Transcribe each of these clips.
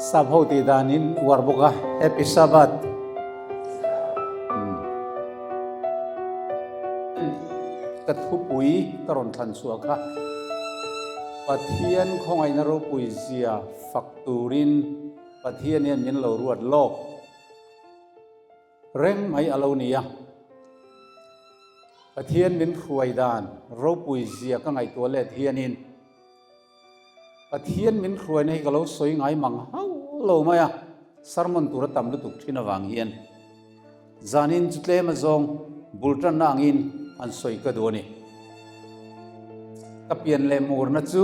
Sap ho tih danin uar bawk a, Happy Sabbath. Ka thupui ka rawn thlan chhuah kha Pathian khawngaihna ropui zia fak turin Pathian hian min lo ruat lawk reng mai a lo ni a. Pathian min hruai dan ropui zia ka ngaihtuah let hianin Pathian min hruaina hi ka lo sawi ngai mang hauh lo mai a, sermon tur a tam lutuk thin avang hian zanin chu tlem azawng bul tanna angin an sawi ka duh a ni. Ka pian leh murna chu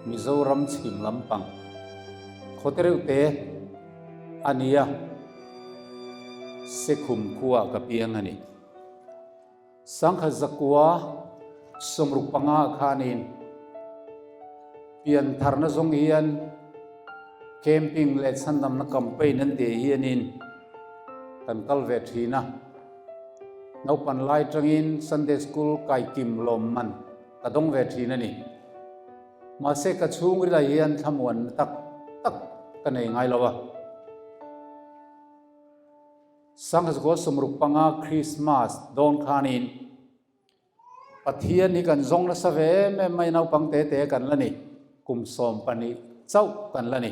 Mizoram chhim lampang khawte reuh te a ni a, Sekhum khuaah ka piang a ni. Sangkhat zakua 65 ah khanin pian tharna zawng hian camping leh chhandamna campaign an tih hianin kan kal ve thin a. Naupan lai tangin Sunday School kaikim lawmman ka dawng ve thin a ni. Mahse ka chhungril ah hian thlamuanna tak tak ka nei ngai lo a. Sangkhat 65 Krismas dawn khanin Pathian hi kan zawng nasa ve em em mai naupang te te kan la ni, kum 12 chauh kan la ni.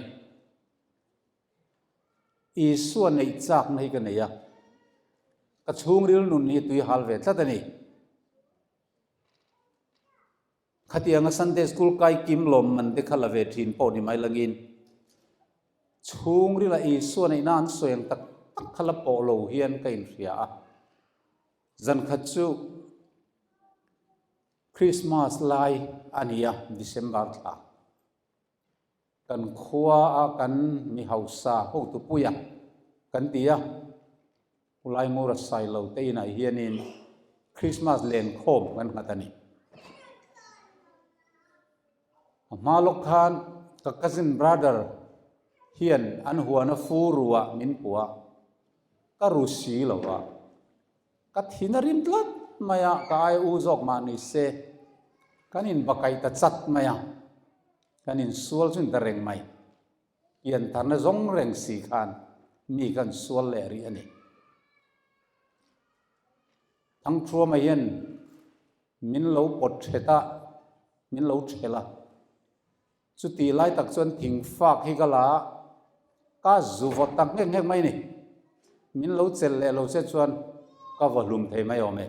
Isua neih chakna hi ka nei a, ka chhungril nun hi tui hal ve tlat a ni. Khatianga Sunday School kai kim lawm man te kha la ve thin pawh ni mai langin chhungrila Isua neihna an sawi ang tak tak kha la pawh lo hian ka inhria a. Zan khat chu Christmas lai a ni a, December thla. Kan khua a kan mi hausa hotu puia kan ti a, Ulai Ngura Sailo te inah hianin Christmas lenkhawm kan nghat a ni. A hma lawk khan ka cousin brother hian an huana fu ruah min puah ka ru si lo a, ka thin a rim tlat mai a, ka ai u zawk mah ni se kan inbakaih ta chat mai a, kan insual chu in ta reng mai. Piantharna zawng reng si khan mi kan sual leh rih a ni. Thangthuama hian min lo pawt thet a, min lo thelh a. Chutih lai tak chuan thing fak hi ka la a, ka zu vawt tak nghek nghek mai a ni. Min lo chelh leh lo che chuan ka vaw hlum thei mai awm e.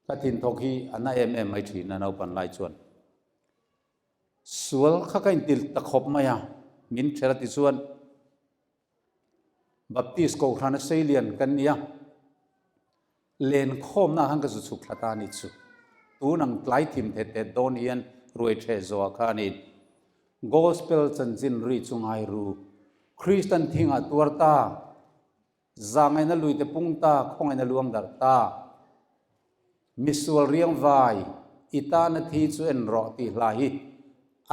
Ka thinthawk hi a na em em mai thin a naupan lai chuan. Sual kha ka intil ta khawp mai a, min ṭhel a ti chuan Baptist Kohhrana Seilian kan ni a, lenkhawmna ah khan ka zu chhuk thla ta a ni chu. Tun ang tlai thim thet thet dawn hian ruai ṭheh zawh khanin Gospel chanchin ri chu ngai ru, Kristan thingah tuar ta, Zangaina luite pung ta, khawngaina luang darh ta. Misual riang vai, i tana thi chu en rawh tih hla hi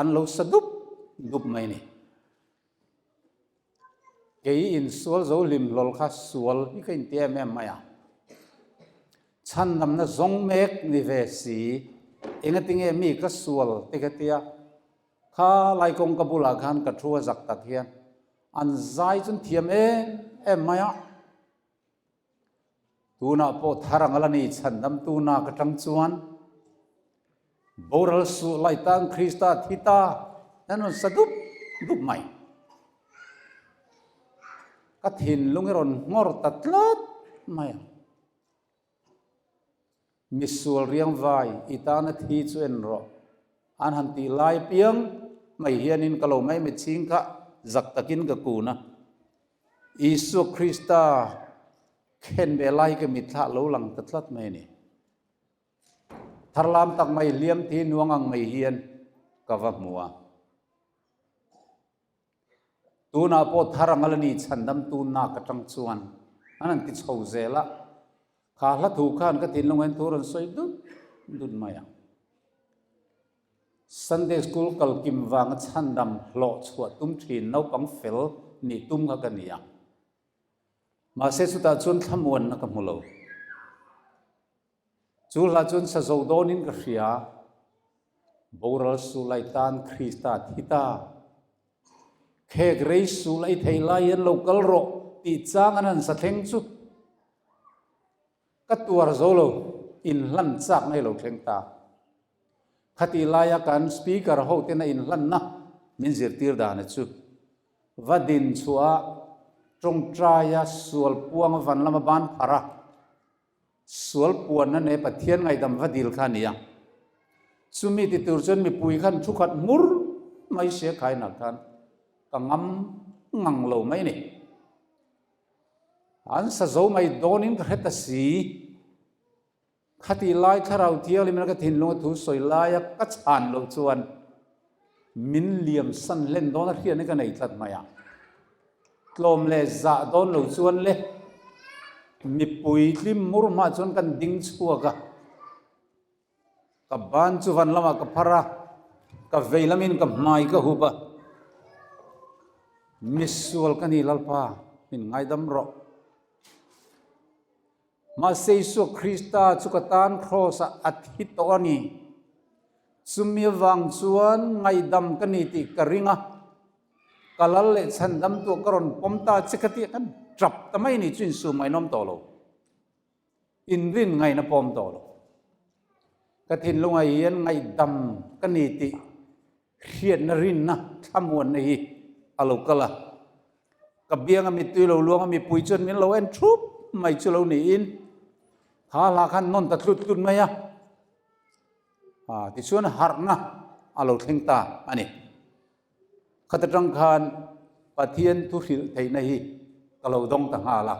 an lo sa dup dup mai ni. Kei insual zo hlim hlawl kha sual hi ka inti em em mai a. Chhandamna zawng mek ni ve si, engatinge mi ka sual te ka tia, kha lai kawngka bulah khan ka thu a zak tak hian An zai chu an thiam em em mai a, tunah pawh thar ang ala ni chhandamtu nak atang chuan boral suh lai tan Krista thi ta an rawn sa dup dup mai. Ka thinlung i rawn nghawr ta tlat mai a. Misual riang vai i tana thi chu en rawh. An han tih lai piang mai hianin ka lo mai mitchhing kha zak takin ka kun a. Isua Krista khen ve lai ka mitthlah lo lang ta tlat mai a ni. Tharlam tak mai hliam thi nuang ang mai hian ka va hmu a. Tunah pawh thar ang ala ni chhandamtu nak atang chuan an han ti chho zel a, kha hla thu khan ka thinlung hian thu rawn sawi dut dut mai ang. Sunday School kal kim vanga chhandam hlawh chhuah tum thin naupang fel nih tum kha ka ni a. Mahse chutah chuan thlamuanna ka hmu lo. Chu hla chuan sa zo dawnin ka hria, Boral Sulai tan Krista thi ta. Khek rei suh la i thei lai hian lo kal rawh tih chang an han sa thleng chu ka tuar zo lo, inhlan chak na hi lo thleng ta. Khatih laia kan speaker ho tena inhlanna min zirtir dana chu va din chhuah a tawngtaia sual puanga van lama ban phar a, sual puanna ne Pathian ngaihdam va dil kha a ni a. Chumi ti tur chuan mipui khan thu khat hmur mai sia khainah khan ka ngam ngang lo mai a ni. An sa zo mai dawnin ka hre ta si. Khatih lai Thlarau Thianghlim in ka thinlung a thu sawi laia ka chhan loh chuan min liam san hlen dawn a hriatna ka nei tlat mai a. Tlawm leh zah dawn lo chuan le mipui hlim hmur hmah chuan kan ding chhuak a, ka ban chu van lamah ka phar a, ka vei lamin ka hmai ka hup a, Misual ka ni Lalpa, min ngaidam rawh. Mahse Isua Krista chu ka tan Kraws-ah a thi tawh a ni. Chumi avang chuan ngaihdam ka ni tih ka ring a, ka lal leh chhandamtuah ka rawn pawm ta che ka tih khan tap ta mai ni chu insum ngainawm tawh lo, inrin ngaihna pawm tawh lo. Ka thinlungah hian ngaihdam ka ni tih Hriatna rinna thlamuanna hi a lo kal a, ka bianga mittui lo luang a mipui chuan min lo en thup mai chu lo niin kha hla khan nawn ta tlut tlut mai a, tichuan harhna a lo thleng ta a ni. Khat atang khan Pathian thu hrilh theihna hi ka lo dawng ta nghal a,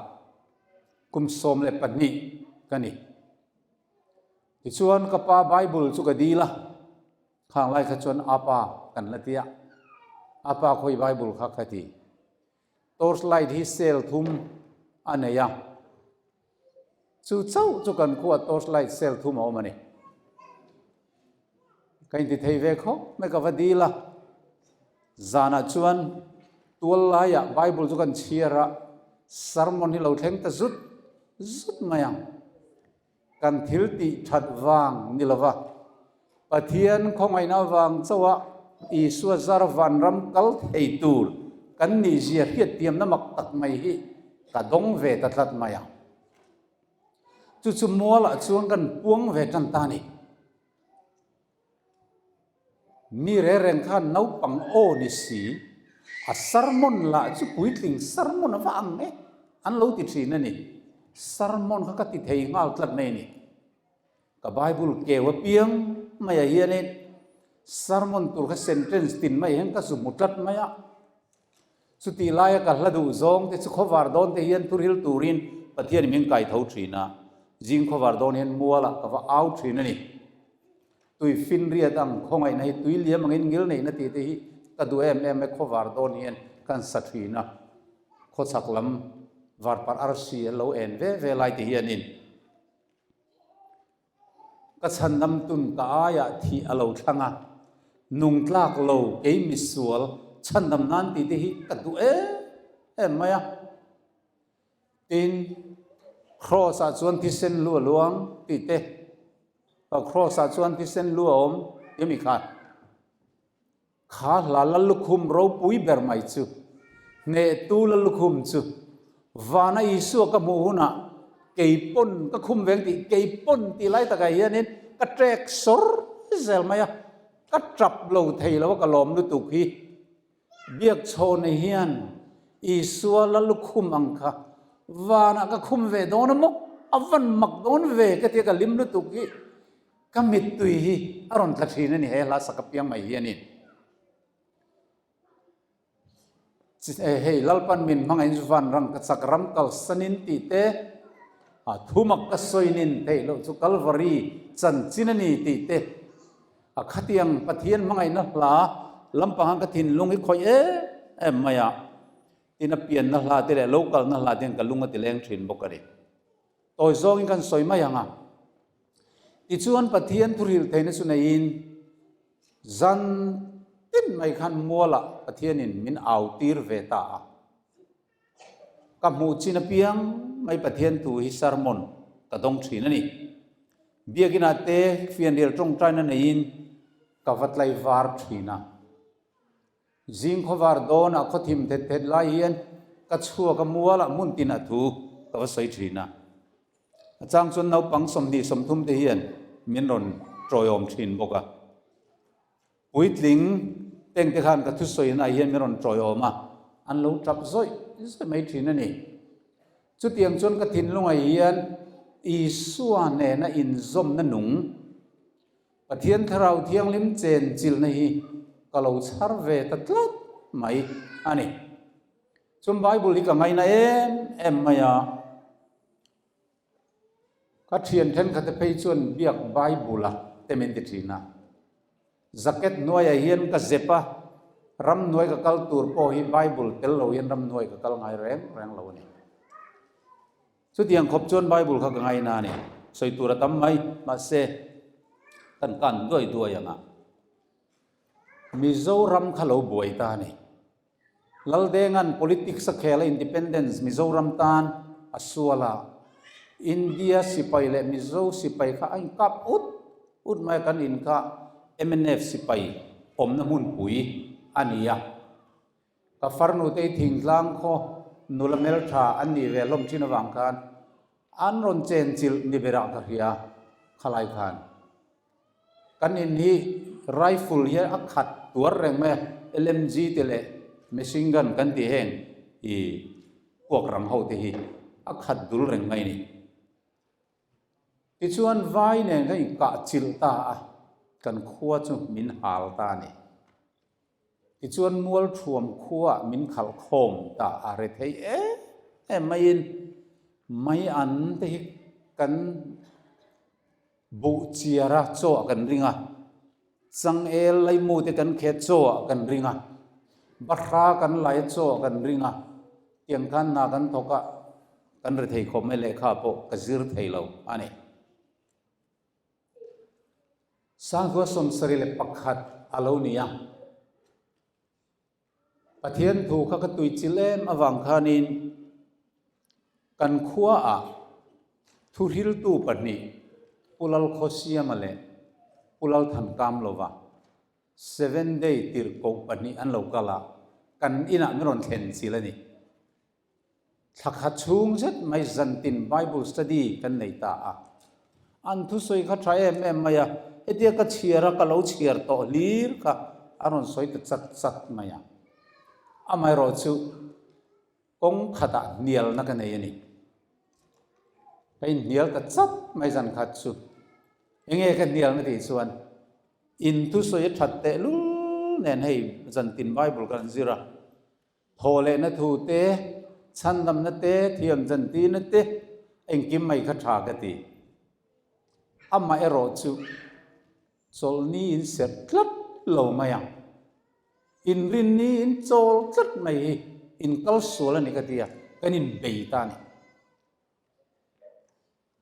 kum 12 ka ni. Tichuan ka pa Bible chu ka dil a. Khang lai kha chuan apa kan la ti a, apa khawi Bible kha ka ti. Torch light hi cell thum a nei a, chu chauh chu kan khuaa torch light cell thum a awm a ni. Ka inti thei ve khawp mai ka va dil a, zanah chuan tual laiah Bible chu kan chhiar a, sermon hi lo thleng ta zut zut mai ang. Kan thil tih that vang ni lova, Pathian khawngaihna vang chauha Isua zar vanram kal thei tur kan nihzia hriattiamna mak tak mai hi ka dawng ve ta tlat mai ang. Chu chu mualah chuan kan puang ve tan ta a ni. Mi re reng khan naupang aw ni si, a sermon lah chu puitling sermon a va ang e, an lo ti thin a ni. Sermon kha ka ti thei nghal tlat mai a ni. Ka Bible keu apiang maiah hianin sermon tur kha sentence tin mai hian ka zu hmu tlat mai a. Chutih laia ka hla duh zawng te chu khawvar dawn te hian thuril turin Pathianin min kai tho thin a, zing khawvar dawn hian mualah ka va au thin a ni. Tui finriat ang khawngaihna hi tui liam angin ngil neihna tih te hi ka duh em em e khawvar dawn hian kan sa thin a, khawchhak lam varparh arsi an lo en ve ve lai te hianin. Ka chhandam tun ka aiah thih a lo thlang a, nung tlak lo kei misual chhandam nan tih te hi ka duh em em mai a. Tin, Kraws ah chuan thisen lu a luang tih te, Kraws ah chuan thisen lu a awm ti a mi khan. Kha hla Lallukhum ropui ber mai chu, hnehtu Lallukhum chu, vana Isua ka hmuh hunah kei pawn ka khum veng tih kei pawn tih lai takah hianin ka ṭek sawr zel mai a, ka ṭap lo thei lo a ka lawm lutuk hi. Biakchhawna hian Isua Lallukhum ang kha vanah ka khum ve dawn a maw? A van mak dawn ve ka tia ka lim lutuk hi. Ka mittui hi a rawn tla thin a ni, he hla sak apiang mai hi a ni. Hei Lalpan min hmangaihin chu van rang ka chak ram kalsanin tih te, a thumak ka sawinin theih loh chu Kalvari chanchin a ni tih te, a khatiang Pathian hmangaihna hla lampanga ka thinlung hi khawih em em mai a, tin a pianna hla te leh lo kalna hla te hian ka lung a ti leng thin bawk a ni. Tawi zawngin kan sawi mai ang a. Tichuan Pathian thuril theihna chu neiin zan tin mai khan mualah Pathianin min au tir ve ta a. Ka hmuh chin apiang mai Pathian thu hi sermon ka dawng thin a ni. Biakinah te fianrial tawngtaina neiin ka va tlaivar thin a. Zing khawvar dawnah khaw thim thet thet lai hian ka chhuak a mualah hmun tinah thu ka va sawi thin a. A chang chuan naupang 20 30 te hian min rawn tawiawm thin bawk a. Puitling teng te khan ka thusawi naah hian min rawn tawiawm a, an lo tap zawih zawih mai thin a ni. Chutiang chuan ka thinlungah hian Isua nena inzawmna nung, Pathian Thlarau Thianghlim chenchilhna hi ka lo chhar ve ta tlat mai a ni. Chuan Bible hi ka ngaina em em mai a, ka thian thenkhat te phei chuan biak Bible a te min ti thin a. Jacket hnuaiah hian ka zep a, ramhnuai ka kal tur pawh hi Bible tel lo hian ramhnuai ka kal ngai reng reng lo a ni. Chutiang khawp chuan Bible kha ka ngaina a ni. Sawi tur a tam mai, mahse kan kan duai duai ang a. Mizoram kha lo buai ta a ni. Laldenga'n politics a khel a independence Mizoram tan a sual a, India sipai leh Mizo sipai kha a inkap ut ut mai a, kan in kha mnf sipai awmna hmunpui a ni a. Ka farnute hi thingtlang khaw nula hmeltha an nih ve hlawm thin avang khan an rawn chenchilh ni berah ka hria khalai khan. Kan in hi rifle hi a khat tuar reng mai a, LMG te leh machine gun kan tih heng i puak rang ho te hi a khat dul reng mai a ni. Tichuan vai nen kan inkah chilh ta a, kan khua chu min hal ta a ni. Tichuan Mualthuam khuaah min khalh khawm ta a re thei em em maiin mai an te hi kan buh chiar a chaw ah kan ring a, changel laimu te kan khet chaw ah kan ring a, bahra kan lai chaw ah kan ring a, tiang khan hna kan thawk a, kan re thei khawp mai lehkha pawh ka zir thei lo a ni. Sanghua 71 a lo ni a. Pathian thu kha ka tuichilh em avang khanin kan khuaah thuhriltu pahnih Pu Lalkhawsiama leh Pu Lalthankamlova Seven Day tirhkoh pahnih an lo kal a, kan inah min rawn thlen chilh a ni. Thla khat chhung zet mai zantin Bible study kan nei ta a. An thusawi kha tha em em mai a, hetia ka chhiar a ka lo chhiar tawh hlir kha a rawn sawi ta chat chat mai a. Amaherawh chu kawng khatah hnialna ka nei a ni. Ka inhnial ta chat mai zan khat chu. Enge ka hnialna tih chuan in thusawi a that tehlul nen hei zantin Bible kan zir a. Thawhlehna thu te, chhandamna te, thiamchantirna te engkim mai kha tha ka ti. Amah erawh chu chawlhni in serh tlat lo mai ang. Inrinni in chawl tlat mai hi in kal sual a ni ka ti a, kan inbei ta a ni.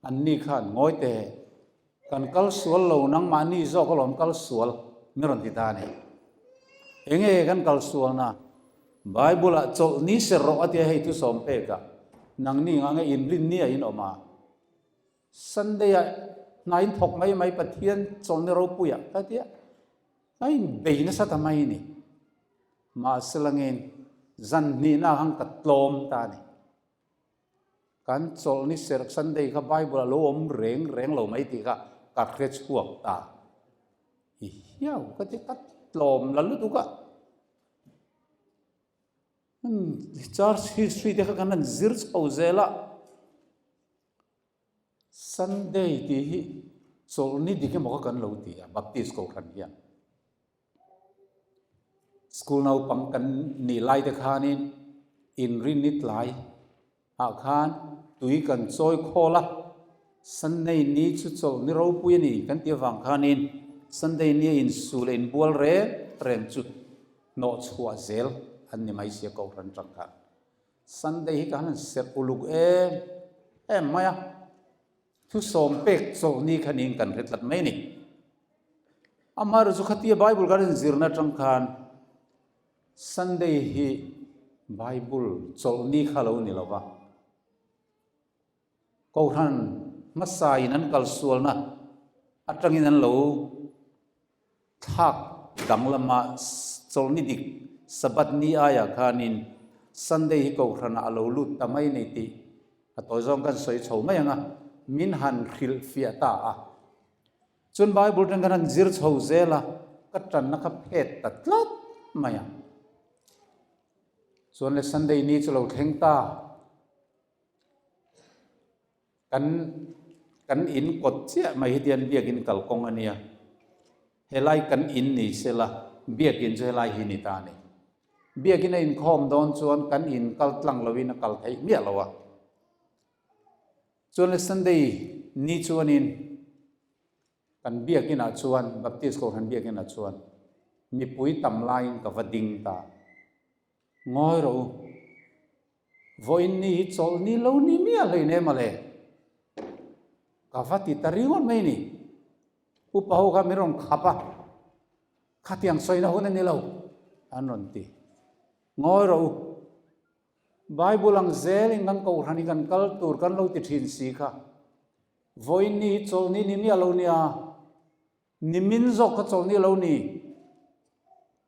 Anni khan ngawi teh, kan kal sual lo nangmahni zawk alawm kal sual min rawn ti ta a ni. Enge kan kal sualna? Bible ah chawlh ni ser rawh a tia hei thusawm pek ah nangni nga nge inrinni ah in awm a, Sunday ah hna in thawk mai mai Pathian chawlhni ropui ah ka tia a inbei nasa ta mai a ni. Mahse langin zan hnihna ah khan ka tlawm ta a ni. Kan chawlhni serh Sunday kha Bible a lo awm reng reng lo mai tih kha ka hre chhuak ta. I hiau ka ti ka tlawm la lutuk a. Church history te kha kan han zir chho zel a. Sunday tih hi chawlhni dik emaw kha kan lo ti a Baptist Kohhran hian. School naupang kan nih lai te khanin inrinni tlai ah khan tui kan chawi khawl a, Sunday ni chu chawlh ni ropui a ni kan tih avang khanin Sunday nia insu leh inbual reng reng chu hnawh chhuah zel an ni mai sia Kohhran tang khan. Sunday hi ka han serh uluk em em mai a. Thusawm pek chawlhni kha niin kan hre tlat mai a ni. Amaherawhchu khatia Bible kan inzirna atang khan Sunday hi Bible chawlhni kha lo ni lo va, Kohhran hmasain an kalsualna atangin an lo thlak danglama chawlhni dik Sabbath ni aiah khanin Sunday hi Kohhranah a lo lut ta mai ni tih a tawi zawng kan sawi chho mai ang a, min han hrilhfiah ta a. Chuan Bible tang kan han zir chho zel a, ka tanna kha phet ta tlat mai a. Chuan le Sunday ni chu lo thleng ta. Kan kan in kawt chiah mai hi tian biakin kalkawng a nia. Helai kan in ni sela biakin chu helai hi ni ta a ni. Biakin a inkhawm dawn chuan kan in kal tlang loin a kal theih miah lo a. Chuan le Sunday ni chuanin kan biakin ah chuan Baptist Kohhran biakin ah chuan mipui tam laiin ka va ding ta. Ngawi rawh u. Vawiin ni hi chawlh ni lo ni miah hlei nem a le. Ka va ti ta ringawt mai ni. Upa ho kha min rawn khap a, khatiang sawina hun a ni lo an rawn ti. Ngawi rawh u. Bible ang zelin kan kohhran hi kan kal tur kan lo ti thin si kha. Vawiin ni hi chawlh ni ni miah lo nia. Nimin zawk ka chawlh ni lo ni.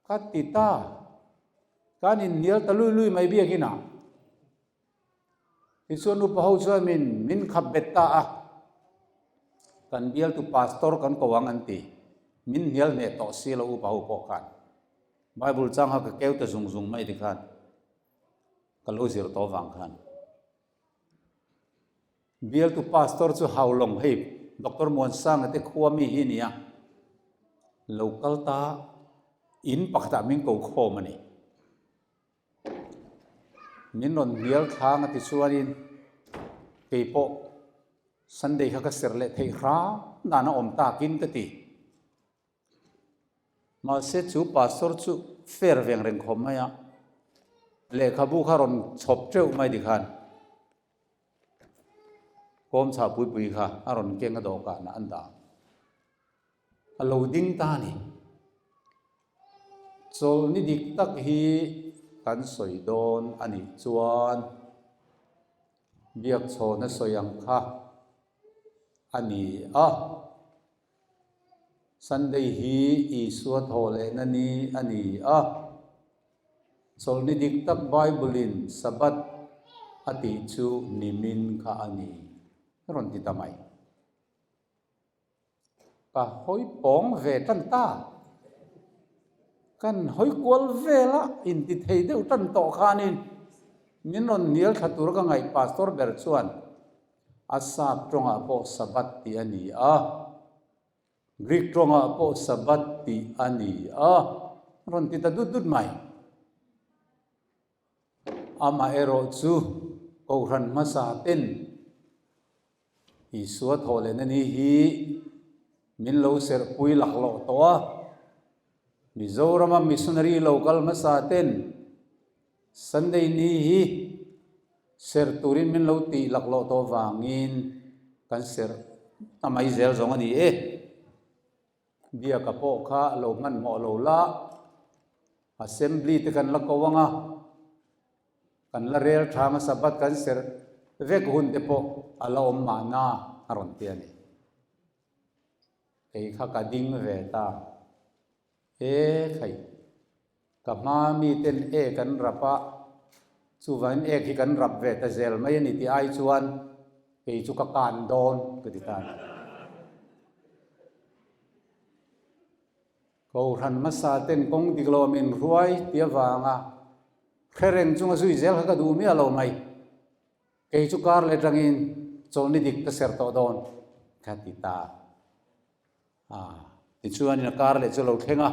Ka ti ta. Kan inhnial ta lui lui mai biakin ah. Tichuan upa ho chuan min min khap bet ta a. Kan bialtu pastor kan ko ang an ti. Min hnial hneh tawh si lo upa ho pawh khan. Bible chang kha ka keu ta zung zung mai ti khan. Ka lo zir tawh vang khan. Bialtu Pastor chu Haulawng hei Doctor Muansanga te khua mi hi nia lo kal ta in pakhatah min ko khawm a ni. Min rawn hnial thlang a ti chuanin kei pawh Sunday kha ka serh leh theih hram dan a awm takin ka ti. Mahse chu Pastor chu fair veng reng khawp mai a, lehkhabu kha rawn chhawp teuh mai tikhan kawm chhah pui pui kha a rawn keng a dawhkanah an dah. A lo ding ta a ni. Chawlhni dik tak hi kan sawi dawn a nih chuan biakchhawna sawi ang kha a ni a. Sunday hi Isua thawh lehna ni a ni a. Chawlhni dik tak Bible-in Sabbath a tih chu nimin kha a ni, a rawn ti ta mai. Ka hawi pawng ve tan ta. Kan hawi kual vel a, inti thei deuh tan tawh khanin min rawn hnial thla tur ka ngaih Pastor ber chuan A sap tawngah pawh Sabbath tih a ni a, Greek tawngah pawh Sabbath tih a ni a, rawn ti ta dut dut mai. Amaherawh chu Kohhran hmasa ten Isua thawh lehna ni hi min lo serhpui laklawh tawh a, Mizorama missionary lo kal hmasa ten Sunday ni hi serh turin min lo tih laklawh tawh vangin kan serh ta mai zel zawng a ni e. Biaka pawh kha lo hmanhmawh lo la, Assembly te kan la ko ang a, kan la rel tha ang a, Sabbath kan serh vek hun te pawh a la awm mahna a rawn ti a ni. Kei kha ka ding ve ta. E khai. Ka hma miten ek an rap a, chuvangin ek hi kan rap ve ta zel mai a ni tih ai chuan kei chu ka kan dawn ka ti ta a ni. Kohhran hmasa ten kawng dik lo min hruai ti avanga hre reng chunga zui zel kha ka duh miah lo mai. Kei chu kar leh tangin chawlhni dik ka ser tawh dawn ka ti ta a. Tichuanin a kar leh chu a lo thleng a,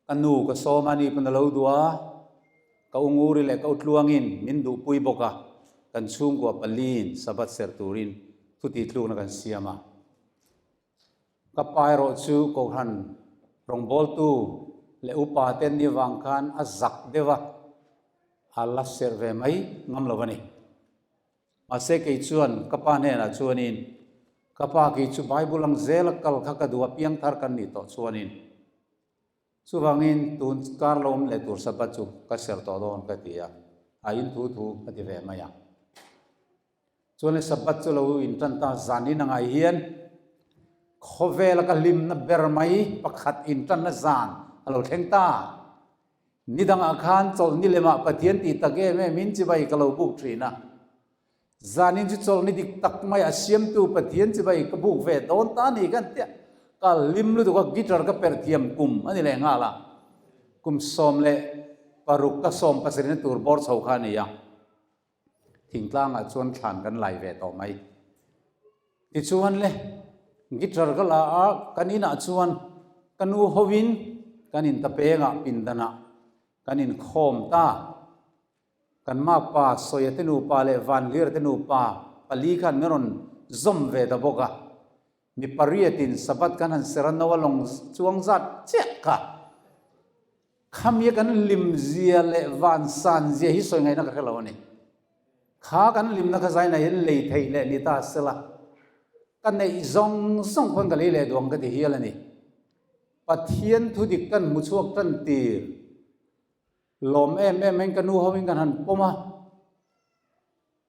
ka nu ka sawm a, ni pawn a lo duh a, ka u Nguri leh ka u Tluangin min duhpui bawk a, kan chhungkua paliin Sabbath serh turin thuti tlukna kan siam a. Ka pa erawh chu Kohhran rawngbawltu leh upa te an nih avang khan a zak deuh a, a la serh ve mai ngam lo a ni. Mahse kei chuan ka pa hnenah chuanin, Ka pa kei chu Bible ang zela kal kha ka duh a, piangthar kan nih tawh chuanin. Chuvangin tun kar lo awm leh tur Sabbath chu ka ser tawh dawn ka ti a, a in thu thu a ti ve mai a. Chuan Sabbath chu lo intan ta zanin angah hian khawvela ka hlimna ber mai pakhat intanna zan a lo thleng ta. Ni dangah khan chawlhni lemah Pathian tih tak em em in chibai ka lo buk thin a. Zanin chu chawlhni dik tak mai a siamtu Pathian chibai ka buk ve dawn ta ni kan tia ka hlim lutuk a, guitar ka perh thiam kum a ni leh nghal a. Kum 16 ka 17 na tur bawr chho kha a ni a. Thingtlangah chuan thlan kan lai ve tawh mai. Tichuan le, guitar ka la a, kan inah chuan ka nu hovin kan intapengah pindanah kan inkhawm ta. Kan makpa Sawia te nupa leh Vanlira te nupa pali khan min rawn zawm ve ta bawk a. Mi pariatin Sabbath kan han ser a, Noa lawng chuang zat chiah kha. Khamia kan hlim zia leh van san zia hi sawi ngaihna ka hre lo a ni. Kha kan hlimna kha zainah hian lei theih leh ni ta sela, ka neih zawng zawng khawn ka lei leh duang ka ti hial a ni. Pathian thu dik kan hmu chhuak tan tir lawm em em in ka nu ho in kan han pawm a.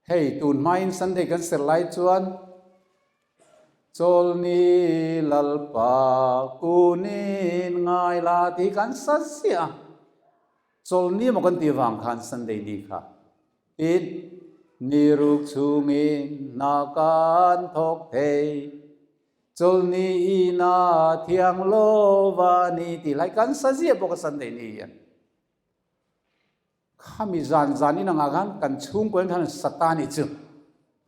Hei, tun hmain Sunday kan ser lai chuan Chawlni Lalpa kunin ngai la tih kan sa ziah a. Chawlni emaw kan tih vang khan Sunday ni kha tin ni ruk chhungin hna kan thawk thei. Chawlni ina thiang lova ni tih lai kan sa ziah bawk a Sunday ni hian. Khami zan zan in angah khan kan chhungkaw in khan sa ta nih chu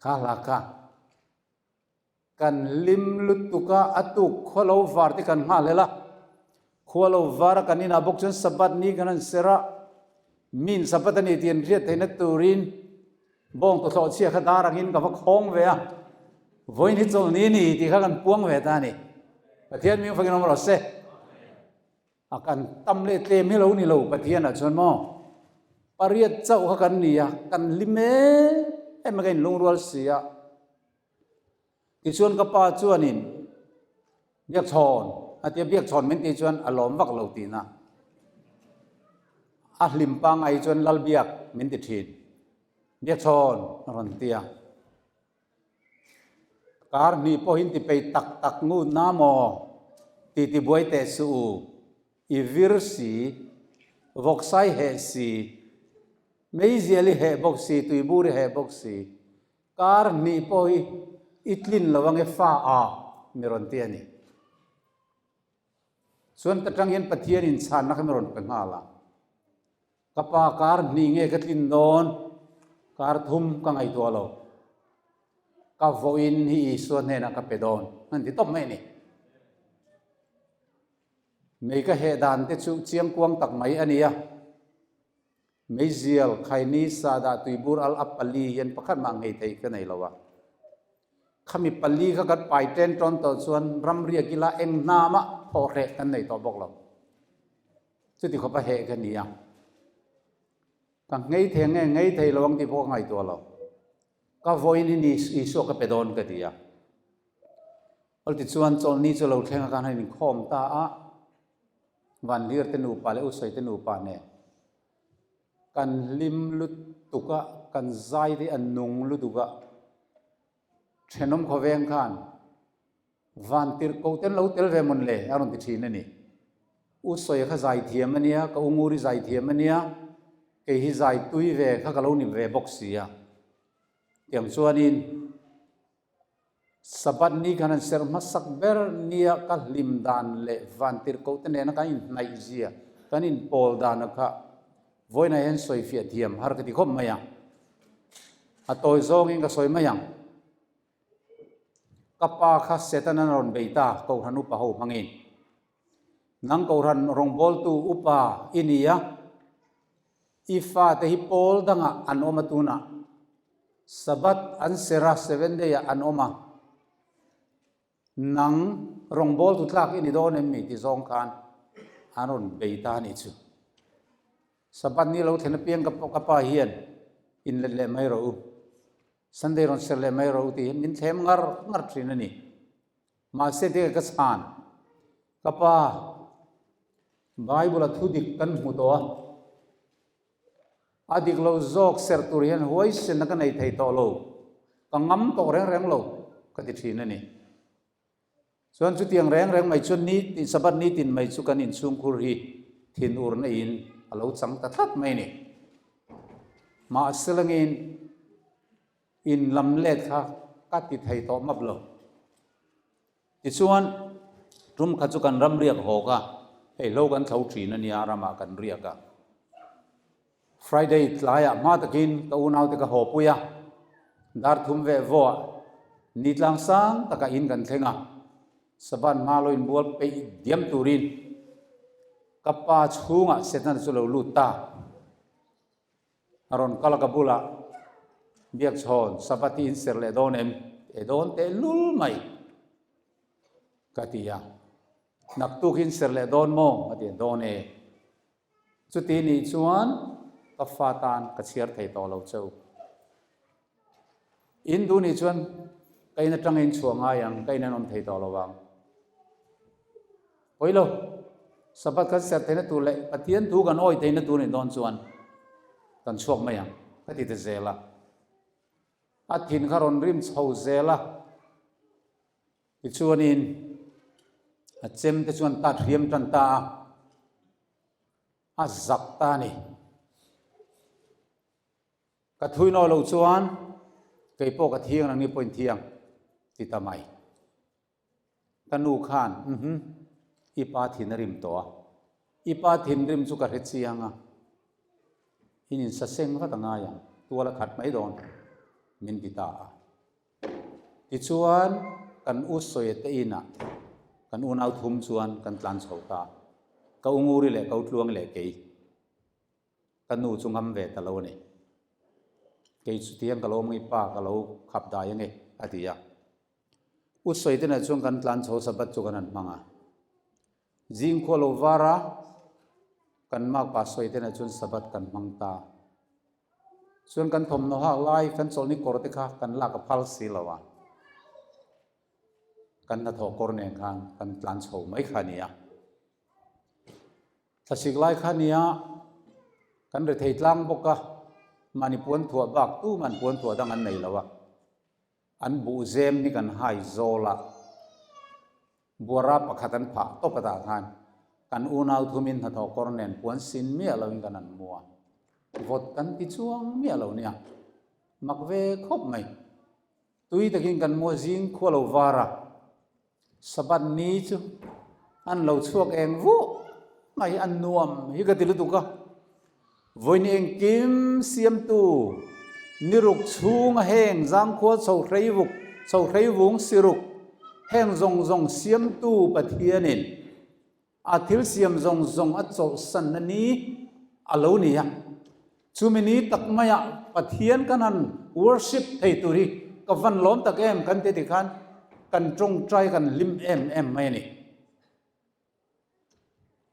kha hla kha kan hlim lutuk a, a tuk khua lo var te kan nghah hlel a, khua lo var a kan inah bawk chuan Sabbath ni kan han ser a, min Sabbath a ni tih an hriat theihna turin bawng tawthlawh chhia kha dar angin ka va khawng ve a, vawiin hi chawlhni a ni tih kha kan puang ve ta a ni. Pathian ming fakin awm rawh se. A kan tam leh tlem hi lo ni lo Pathianah chuan maw pariat chauh kha kan ni a, kan hlim em em a ka inlungrual si a. Tichuan ka pa chuanin Biakchhawn a tia, Biakchhawn min tih chuan a lawm vak lo tihna. A hlim pangngai chuan Lalbiak min ti thin, Biakchhawn a rawn ti a. Kar hnih pawhin ti pei tak tak ngut na maw? Ti ti buai teh suh u. I vir si, vawksai heh si, meizial i heh bawk si, tuibur i heh bawk si. Kar hnih pawh hi i tlin lo ange fa a mi rawn ti a ni. Chuan ka tang hian Pathian in chhanna kha mi rawn pe nghal a. Ka pa kar hnih nge ka tlin dawn? Kar thum ka ngaihtuah lo. Ka vawiin hi Isua hnenah ka pe dawn. An ti tawp mai a ni. Mei ka heh dan te chu chiangkuang tak mai a ni a. Meizial, khaini, sahdah, tuibur, al, a pali hian pakhat mah nghei theih ka nei lo a. Khami pali kha kan pai ṭen ṭawn tawh chuan ramriak ila eng hna mah thawhhreh kan nei tawh bawk lo. Chuti khawp a heh ka ni a. Ka nghei thei nge nghei thei lo ang tih pawh ka ngaihtuah lo. Ka vawiin hi ni Isua ka pe dawn ka ti a. Awl tichuan chawlhni chu lo thleng a khan han inkhawm ta a. Vanlir te nupa leh Usawi te nupa nen kan hlim lutuk a, kan zai te a nung lutuk a. Thenawm khawveng khan Van tirh ko ten lo tel ve mawn le a rawn ti thin a ni. U Sawia kha zai thiam a nia, ka u Nguri zai thiam a nia, kei hi zai tui ve kha ka lo ni ve bawk si a. Tiang chuanin Sabbath ni khan an serh hmasak ber nia ka hlim dan leh van tirh ko te nena kan inhnaih zia, kan inpawl dana kha vawiinah hian sawifiah thiam har ka ti khawp mai a. A tawi zawngin ka sawi mai ang. Ka pa kha Satan an rawn bei ta, Kohhran upa ho hmangin. Nang Kohhran rawngbawltu upa i ni a, i fate hi pawl dangah an awm a tunah. Sabbath an serh a, seven day ah an awm a. Nang rawngbawltu tlak i ni dawn em mi ti zawng khan an rawn bei ta a nih chu. Sabbath ni lo thlen apiang ka pa hian inlet leh mai rawh u. Sunday rawn ser leh mai rawh u tih hian min thlem ngar ngar thin a ni. Mahse tia ka chhan, ka pa, Bible-a thu dik kan hmu tawh a, a dik lo zawk serh tur hian huaisenna ka nei thei tawh lo, ka ngam tawh reng reng lo ka ti thin a ni. Chuan chutiang reng reng mai chuan ni tin, Sabbath ni tin mai chu kan inchhungkhur hi thinurna in. a lo chang ta tlat mai a ni. Mahselangin in lam let kha ka ti thei tawh map lo. Tichuan, tum kha chu kan ram riak hawk a, hei hlo kan thlo thin a nia, ramah kan riak a. Friday tlaiah hma takin ka unaute ka haw pui a, dar thum veh vawah ni tlang sang takah in kan thleng a, Sabbath hma lo inbual peih diam turin ka pa chhungah Setana chu lo lut ta. A rawn kal a ka bulah Biakchhawn, Sabbath hi in ser leh dawn em? E dawn teh lul mai ka ti a, Naktuk hi in ser leh dawn maw? A ti a, Dawn e. Chuti nih chuan ka fa tan ka chhiar thei tawh lo cheu. In duh nih chuan ka in atanga in chhuah ngai ang, ka in an awm thei tawh lo vang. Pawi lo, Sabbath kan serh theihna tur leh Pathian thu kan awi theihna tur nih dawn chuan kan chhuak mai ang, ka ti ta zel a. A thin kha rawn rim chho zel a. Tichuanin a chem te chuan tat hriam tan ta a, a zak ta a ni. Ka thui naw lo chuan kei pawh ka thiang nangni pawhin thiang ti ta mai. Ka nu khan, Uhmm, i pa thin a rim tawh a, i pa thinrim chu ka hre chiang a, in insaseng vat a ngai ang, tual a khat mai dawn, min ti ta a. Tichuan, kan u Sawiate inah kan unau thum chuan kan tlan chho ta. Ka u Nguri leh ka u Tluangi leh kei. Ka nu chu ngam ve ta lo a ni. Kei chu tiang ka lo awm nge, pa ka lo khap dai ange, a ti a. U Sawiate inah chuan kan tlan chho Sabbath chu kan han hmang a. Zing khua lo var a, kan makpa Sawiate inah chuan Sabbath kan hmang ta. Chuan kan thawmhnaw hak lai kan chawlhni kawr te kha kan lak a phal si lo a, kan hnathawh kawr nen khan kan tlan chho mai kha a ni a. Thlasik lai kha a ni a, kan rethei tlang bawk a, mahni puan thuah bak tuman puan thuah dang an nei lo a. An buh zem hi kan hai zawl a, buara pakhat an phah tawp atah khan kan unau thumin hnathawh kawr nen puan sin miah loin kan han hmu a, vawt kan ti chuang miah lo nia, mak ve khawp mai. Tui takin kan hmu a, zing khua lo var a, Sabbath ni chu an lo chhuak eng vuah mai, an nuam hi ka ti lutuk a. Vawiin engkim siamtu niruk chhunga heng zangkhua chho hreivuk, chho hreivung siruk, heng zawng zawng siamtu Pathianin a thil siam zawng zawng a chawlhsanna ni a lo ni a. Chumi ni tak maiah Pathian kan han worship thei tur hi ka van lawm tak em kan ti tikhan kan tawngtai kan hlim em em mai a ni.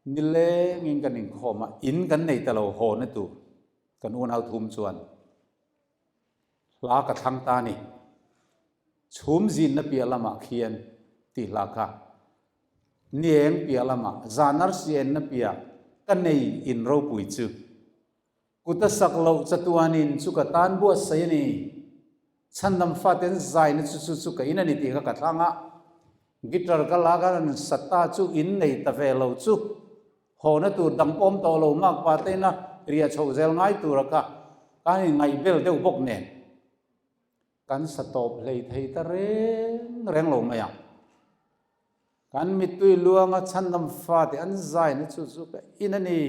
Nilengin kan inkhawm a, in kan nei ta lo haw na tur kan unau thum chuan hla ka thlang ta a ni. Chhum zinna piah lamah khian tih hla kha Nieng piah lamah zan arsi enna piah ka nei in ropui chu. Kut a sak loh chatuanin chu ka tan buatsaih a ni. Chhandam faten zaina chu chu chu ka in a ni tih kha ka thlang a. Guitar ka lak a rawn sa ta chu in nei ta ve lo chu. Hawna tur dang pawm tawh lo makpa te ina riah chhoh zel ngai tura kha ka han inngaihbel deuh bawk nen. Kan sa tawp hlei thei ta reng reng lo mai ang. Kan mittui luanga chhandam fate an zaina chu chu ka in a ni.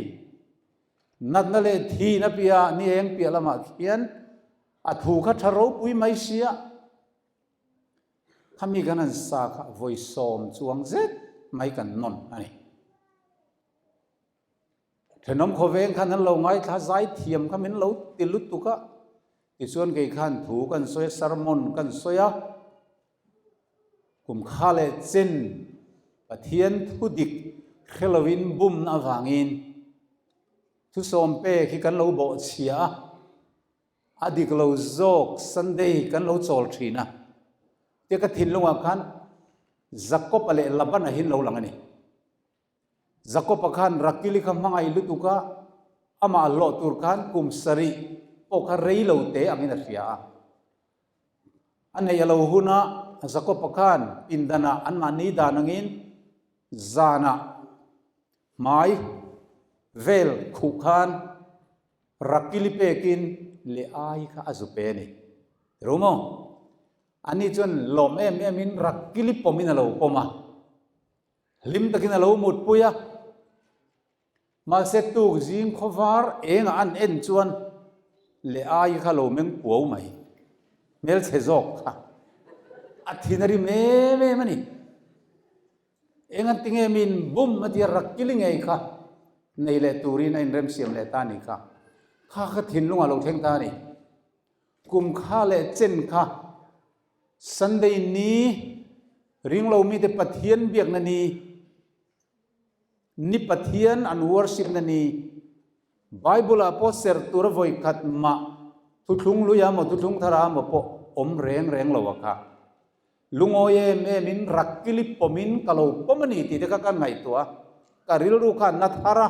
Natna leh thihna piah ni eng piah lamah khian a thu kha tha ropui mai sia. Khami kan han sa kha vawi sawm chuang zet mai kan nawn a ni. Thenawm khawveng khan an lo ngaithla zaithiam kha min lo ti lutuk a, tichuan kei khan thu kan sawi a, sermon kan sawi a, kum kha leh chen Pathian thu dik hre lovin bumna avangin thusawm pek hi kan lo bawhchhia a, a dik lo zawk Sunday kan lo chawl thin a, tia ka thinlungah khan Jakob-a leh Laban-a hi an lo lang a ni. Jakob-a khan Rakili kha hmangaih lutuk a, amah hlawh tur khan kum sarih pawh kha rei lo te angin a hria a. A neih a lo hun a, Jakob-a khan pindanah anmahni dan angin zanah hmai. Vel khuh khan Rakili pekin leh ai kha a zu pe a ni. Ru maw? Ani chuan lawm em em in Rakili pawmin a lo pawm a, hlim takin a lo mutpui a. Mahse tuk zing khawvar engah an en chuan leh ai kha lo meng puau mai. Hmelchhe zawk kha a thin a rim em em a ni. Engan tinge min bum a tia Rakili ngei kha nei leh turin a inremsiam leh ta a ni kha. Kha kha thinlung a lo thleng ta a ni. Kum kha leh chen kha Sunday ni ringlo mite Pathian biakna ni, ni Pathian an worship na ni, Bible ah pawh serh tura vawi khat mah thuthlung lui ah maw thuthlung thar ah maw pawh awm reng reng lo a kha. Lungawi em em in Rakili pawmin ka lo pawm a ni tih te kha ka ngaihtuah a, ka rilru kha a na thar a.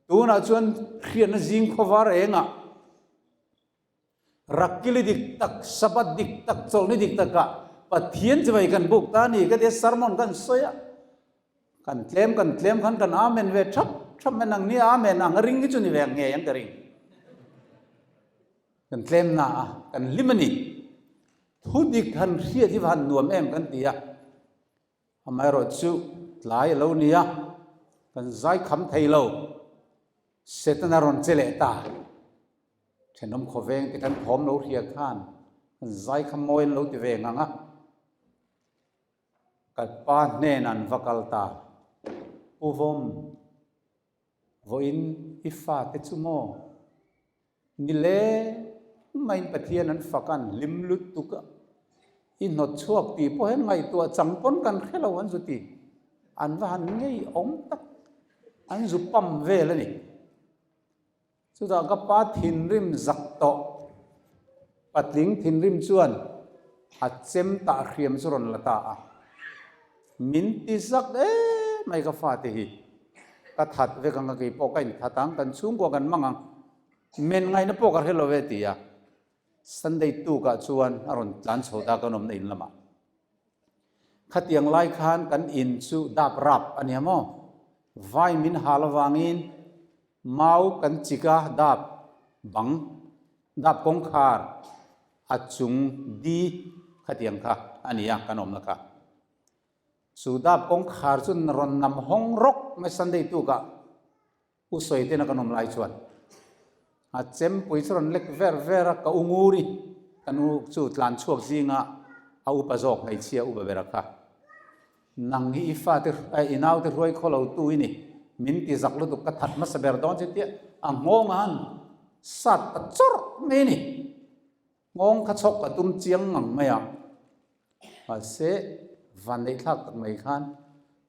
Tunah chuan hriatna zing khawvar engah Rakili dik tak, Sabbath dik tak, chawlhni dik takah Pathian chivai kan buk ta a ni ka tia sermon kan sawi a. Kan tlem kan tlem khan kan Amen ve thap thap mai nang ni Amen ang a ring hi chu ni ve ang ngei ang ka ring. Kan tlem na a, kan hlim a ni. Thu dik han hriat hi va han nuam em kan ti a, amaherawh chu tlai a lo ni a, kan zai kham thei lo, Setana rawn che leh ta. Thenawm khawveng te kan thawm lo hria khan kan zai kha mawi an lo ti ve ngang a, ka pa hnenah an va kal ta, Pu Vawm, vawiin i fate chu maw? Ni le maiin Pathian an fak an hlim lutuk a, i hnawt chhuak tih pawh hian ngaihtuah chang pawn kan hre lo an zu ti. An va han ngei awm tak, an zu pam vel a ni. Chutah ka pa thinrim zak tawh, patling thinrim chuan a chem tah hriam chu rawn la ta a. Min ti zak em mai ka fate hi. Ka that vek ang a keipawh ka inthat ang, kan chhungkua kan mang ang. Men ngaihna pawh ka hre lo ve ti a, Sunday tukah chuan a rawn tlan chho ta kan awmna in lamah. Khatiang lai khan kan in chu dap rap a nia maw? Vai min hal avangin mau kan chik a dap bang, dap kawngkhar a chung di khatiang kha a nia kan awmna kha. Chu dap kawngkhar chu rawn nam hawng rawk mai Sunday tukah. U sawi tena kan awm lai chuan a chempui chu rawn lek ver ver a, ka u Nguri ka nu chu tlan chhuak zinga a upa zawk hmeichhia upa ber a kha. Nang hi i fate i naute hruai khaw lo tu i ni, min ti zak lutuk ka that hmasa ber dawn che tia a nghawng a han sat ta chawrh mai a ni. Nghawng kha chhawk a tum chiang ngang mai a, mahse vanneih thlak tak mai khan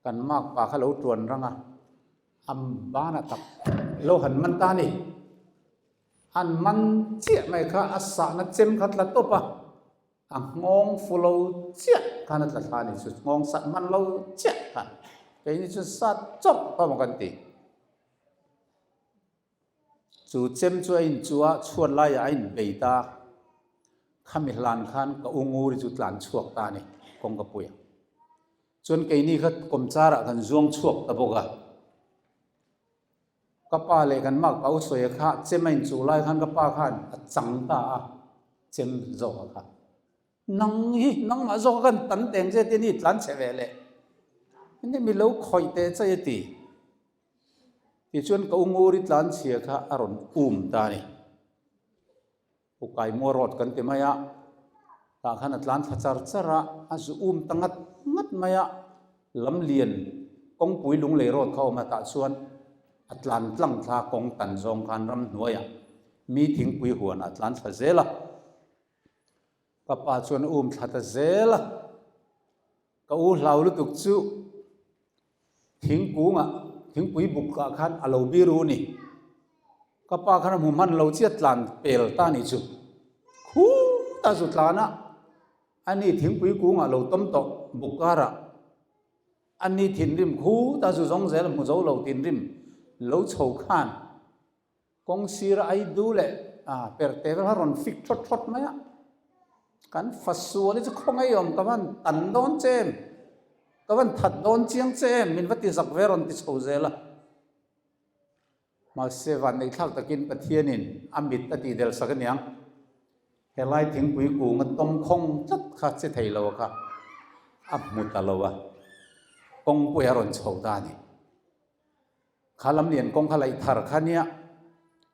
kan makpa kha lo tuan rang a, A banah tak lo han man ta a ni. An man chiah mai kha a sahna chem kha tla tawp a, a nghawng fu lo chiah khan a tla thla a ni chu, nghawng sah man lo chiah khan keini chuan sat chawp pawh maw kan ti. Chu chem chu a inchu a, chhuat laiah a inbei ta. Khami hlan khan ka u Nguri chu tlan chhuak ta a ni kawngka puiah. Chuan keini kha kawmcharah kan zuang chhuak ta bawk a. Ka pa leh kan makpa u sawi kha chem a inchuh lai khan ka pa khan a chang ta a, chem zawk a kha. Nang hi nangmah zawk a kan tan teng che tia ni tlan chhe ve leh. Hemi mi lo khawih teh chai a ti. Tichuan ka u Nguri tlan chhia kha a rawn um ta a ni. Ukaimua road kan ti mai a, tah khan a tlan thla char char a, a zu um ta ngat ngat mai a, lamlian kawngpui lunglei road kha a awm a, tah chuan a tlan tlang thla kawng tan zawng khan ramhnuaiah mi thingpui huanah a tlan thla zel a, ka pa chuan a um thla ta zel a. Ka u hlau lutuk chu thingkungah, thingpui bukah khan a lo biru a ni. Ka pa khan a hmu hman lo chiah tlan pel ta a nih chu. Khuta zu tlan a, ani thingpui kungah lo tawm tawh buk karah ani thinrim khuta zu zawng zel hmu zo lo thinrim lo chho khan Kawng sira ai du leh perte vel kha rawn fik thawt thawt mai a, kan fasual hi chu khawngaih awm ka van tan dawn che em, ka van that dawn chiang che em min va ti zak ve rawn ti chho zel a. Mahse vanneihthlak takin Pathianin a mit a tih del sak aniang. Helai thingpui kung a tawm khawng tlat kha che thei lo a kha a hmu ta lo a, kawngpui a rawn chho ta a ni. Kha lam lian kawng kha laih thar kha nia,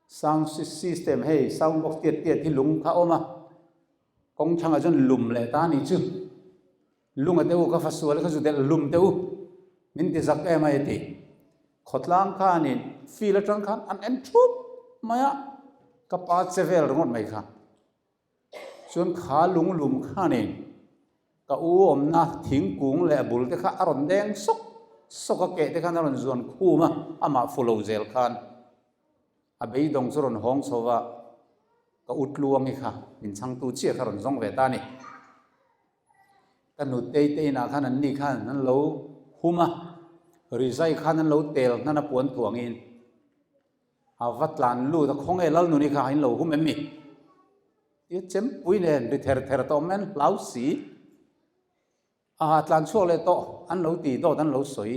sound system hei sound box tiat tiat hi lung kha a awm a, kawng thangah chuan lum leh ta a nih chu. Lunga te u ka fa sual ka zu delh lum te u min ti zak em a ti. Khawtlang khanin field atang khan an en thup mai a, ka pa che vel ringawt mai kha. Chuan kha lung lum khanin ka u awmna thingkung leh a bul te kha a rawn deng sawk sawk a, keh te khan a rawn zuan khum a, amah fu lo zel khan a beidawng chu rawn hawng chho va, ka u tluangi kha min chhangtu chiah kha rawn zawng ve ta a ni. Ka nutei te inah khan an ni khan an lo hum a, rizai khan an lo tel hnan a puan thuangin a va tlan lut a, khawnge Lalnuni kha in lo hum em mi? Tia chempui nen ri ther ther tawh mai an hlau si. Aha tlan chhuak leh tawh an lo ti dawt an lo sawi.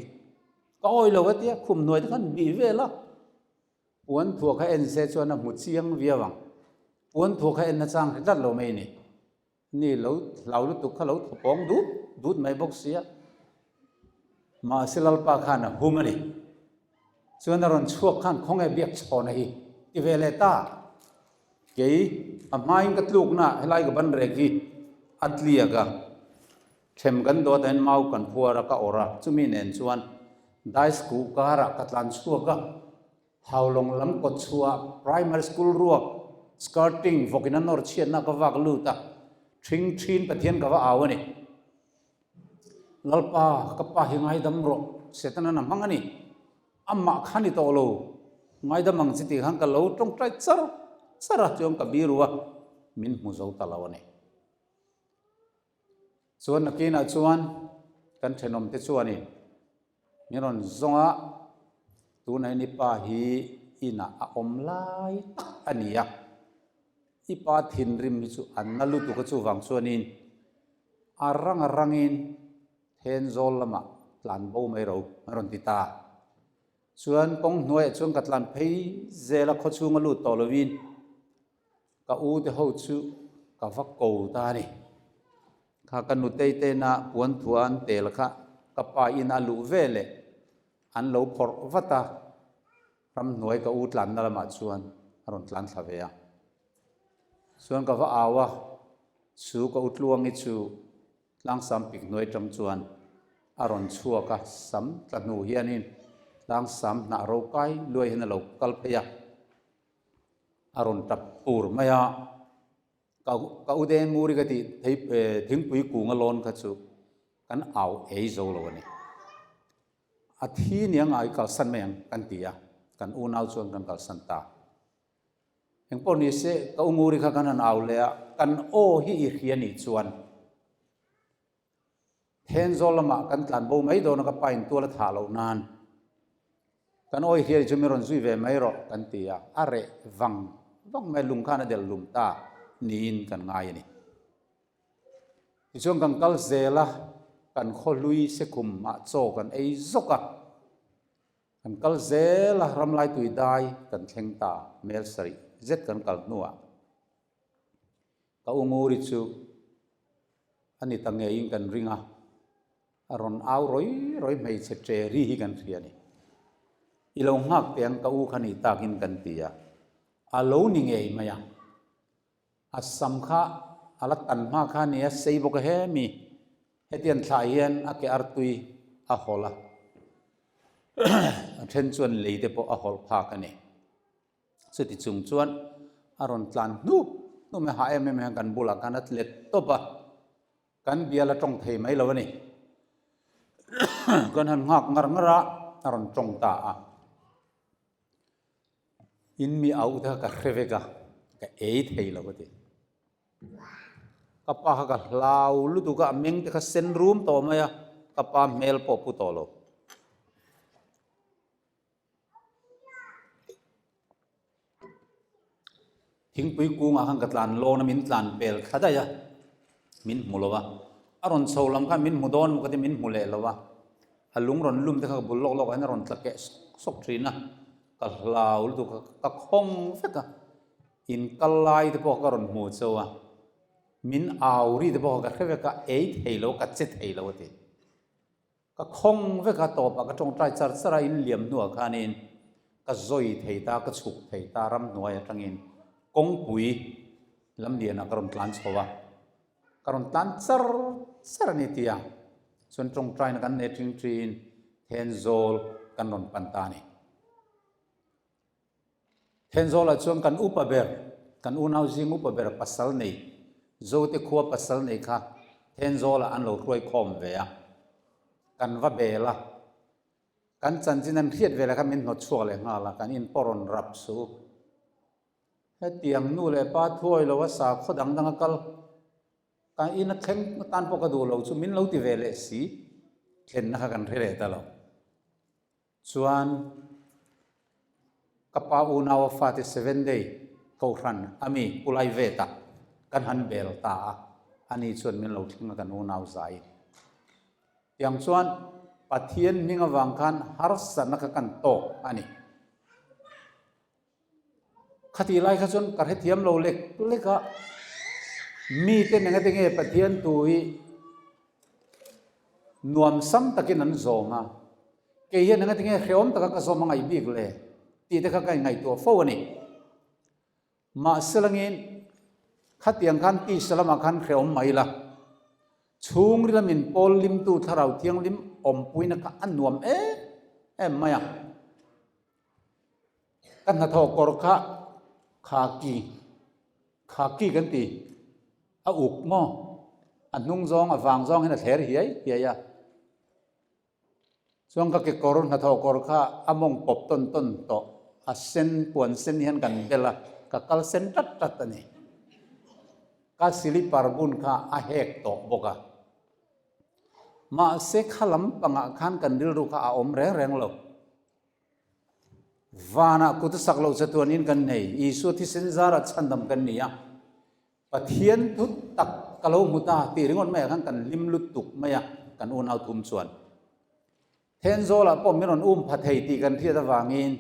Ka awi lo a tia khum hnuai te khan bih vel a. Puan thuah kha en se chuan a hmu chiang viau ang. Puan thuah kha en na chang hre tlat lo mai a ni. Ni lo hlau lutuk kha lo thawpawng dut dut mai bawk sia. Mahse Lalpa khan a hum a ni. Chuan a rawn chhuak khan khawnge biak chhawna hi ti ve leh ta. Kei a hmain ka tlukna helai ka ban rek hi a tliak a. Them kan dawt ahin mau kan phuar a ka awrh a, chumi nen chuan dais kuh karah ka tlan chhuak a. Haulawng lam kawt chhuah Primary School ruak skirting vawkin a nawr chhiatna ka vak lut a, ṭhing ṭhin Pathian ka va au a ni. Lalpa, ka pa hi ngaidam rawh, Setanan a hmang a ni. Amah kha ni tawh lo, ngaidam ang chi tih khan ka lo ṭawngṭai char char a, chuan ka biru a, min hmu zo ta lo a ni. Chuan nakinah chuan kan ṭhenawmte chuanin Min rawn zawng a, tunah hian i pa hi inah a awm lai tak a ni a, i pa thinrim hi chu a na lutuk a chuvang chuanin a rang a rangin Thenzawl lamah tlan bo mai ro a rawn ti ta. Chuan kawng hnuaiah chuan ka tlan phei zel a khawchhung a lut tawh lovin Ka u te ho chu ka va ko ta a ni. Kha ka nutei tena puan thua an tel kha ka pa in a luh ve leh an lo phawrh vat a, ramhnuai ka u tlanna lamah chuan a rawn tlan thla ve a. Chuan ka va au a, chu ka u Tluangi chu tlangsam pik hnuai tang chuan a rawn chhuak a, sam tla hnu hianin tlangsam hnah ro kai luai hian a lo kal phei a. A rawn tap pur mai a, ka ka u deng nguri ka tih thei thingpui kung a lawn kha chu kan au ei zo lo a ni. A thi nia ngai kalsan mai ang kan ti a, kan unau chuan kan kalsan ta. Engpawh ni se ka u nguri kha kan han au leh a, kan aw hi i hria nih chuan Thenzawl lamah kan tlan bo mai dawn a ka pa in tual a thah loh nan kan awi hriat chu min rawn zui ve mai rawh kan ti a, a reh vang vang mai lung khan a delh lum ta niin kan ngai a ni. Tichuan kan kal zel a, kan khawhlui sekhum ah chaw kan ei zawk a, kan kal zel a ramlai tui dai kan thleng ta mel sarih zet kan kal hnuah Ka u Nguri chu a ni ta ngeiin kan ring a, a rawn au rawi rawi hmeichhe ṭe ri hi kan hria a ni. I lo nghak teh ang ka u kha nih takin kan ti a, a lo ni ngei mai a. A sam kha a la tan hma kha a ni a, sei bawk a he mi. Hetiang thlah hian a ke artui a hawlh a, a then chuan lei te pawh a hawlh phak a ni. Chuti chung chuan a rawn tlan hnup hnup mai, hah em em hian kan bulah khan a let tawp a, kan bial a tawng thei mai lo a ni. Kan han nghak ngar ngar a, a rawn tawng ta a. In mi auh te kha ka hre vek a, ka ei thei lo a ti. Ka pa kha ka hlau lutuk a, a meng te kha sen rum tawh mai a, ka pa hmel pawh pu tawh lo. Thingpui kungah khan ka tlan lawn a, min tlan pel thla daih a, min hmu lo a. A rawn chho lam khan min hmu dawn maw ka ti, min hmu leh lo a. A lung rawn lum te kha ka bul lawk lawk ah hian a rawn tla keh sawk sawk thin a. Ka hlau lutuk a, ka khawng vek a, in kal lai te pawh ka rawn hmu chauh a, min au ri te pawh ka hre vek a, ei thei lo, ka che thei lo a ti. Ka khawng vek a, tawpah ka tawngtai char char a, in liam hnuah khanin ka zawi thei ta, ka chhuk thei ta, ramhnuai atangin kawngpui lamlianah ka rawn tlan chho a. Ka rawn tlan char char a ni tia chuan tawngtaina kan nei ṭing ṭin Thenzawl kan rawn pan ta a ni. Thenzawlah chuan kan upa ber, kan unau zing upa ber pasal nei, Zote khua pasal nei kha Thenzawlah an lo hruai khawm ve a, kan va bel a, kan chanchin an hriat velah khan min hnawt chhuak leh nghal a, kan in pawh rawn rap suh. Hetiang nu leh pa thuawi lo a sakhaw dang dang a kal ka in a thleng atan pawh ka duh lo chu min lo ti ve leh si thlenna kha kan hre leh ta lo. Chuan ka pa unau a fate seven day kohhran a mi pu lai ve ta kan han bel ta a, ani chuan min lo thleng a kan unau zai. Tiang chuan Pathian hming avang khan harsatna kha kan tawk a ni. Khatih lai kha chuan ka hrethiam lo lek lek a, mite eng ate nge Pathian tu hi nuamsam takin an zawm a, kei hian eng ate nge hrehawm taka ka zawm a ngaih bik le tih te kha ka inngaihtuah fo a ni. Mahse langin khatiang khan tisa lamah khan hrehawm mai la, chhungril a min pawl limtu Thlarau Thianghlim awmpuina kha a nuam em em mai a. Ka hnathawh kawr kha khaki, khaki kan ti, a uk maw? A hnung zawng, a vang zawng hian a thler hiai hiai a. Chuan ka kekawr, hnathawh kawr kha a mawng pawp tawn tawn tawh, a sen, puan sen hian kan bel a, ka kal sen tat tat a ni. Ka silipar bun kha a hek tawh bawk a. Mahse kha lampangah khan kan rilru kha a awm reng reng lo. Vanah kut a sak loh chatuanin kan nei. Isua thisen zarah chhandam kan ni a. Pathian thu tak ka lo hmu ta tih ringawt maiah khan kan hlim lutuk mai a, kan unau thum chuan. Thenzawlah pawh min rawn um pha thei tih kan hriat avangin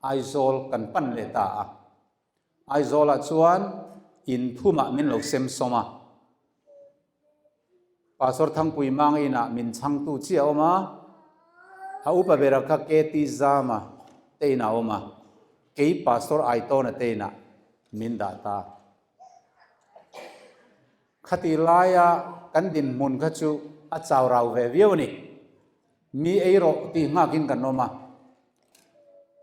Aizawl kan pan leh ta a. Aizawlah chuan in thumah min lo sem sawm a. Pastor Thangpui Mang inah min chhangtu chiah a awm a, a upa bera kha KT Zama te inah a awm a, kei Pastor Aitawna te inah min dah ta. Khati laia kan dinhmun kha chu a chau rau ve viau a ni. Mi ei rawh tih nghakin kan awm a,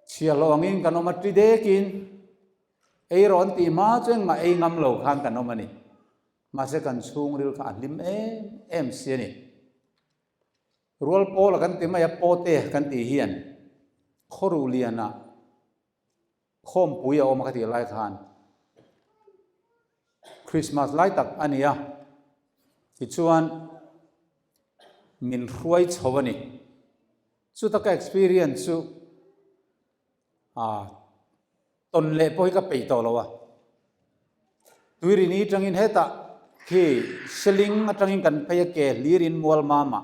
chhiahhlawh angin kan awm a, ṭi dekin ei rawh an tih hma chu engmah ei ngam lo khan kan awm a ni. Mahse kan chhungril kha a hlim em em si a ni. Rual pawla kan ti mai a, pawte kan tih hian khawruh lianah khawmpui a awm a ka tih lai khan Christmas lai tak a ni a, tichuan min hruai chho a ni. Chuta ka experience chu tawn leh pawh hi ka peih tawh lo a. Tuirini atangin hetah khi Seling atangin kan phei a ke hlirin Mualmamah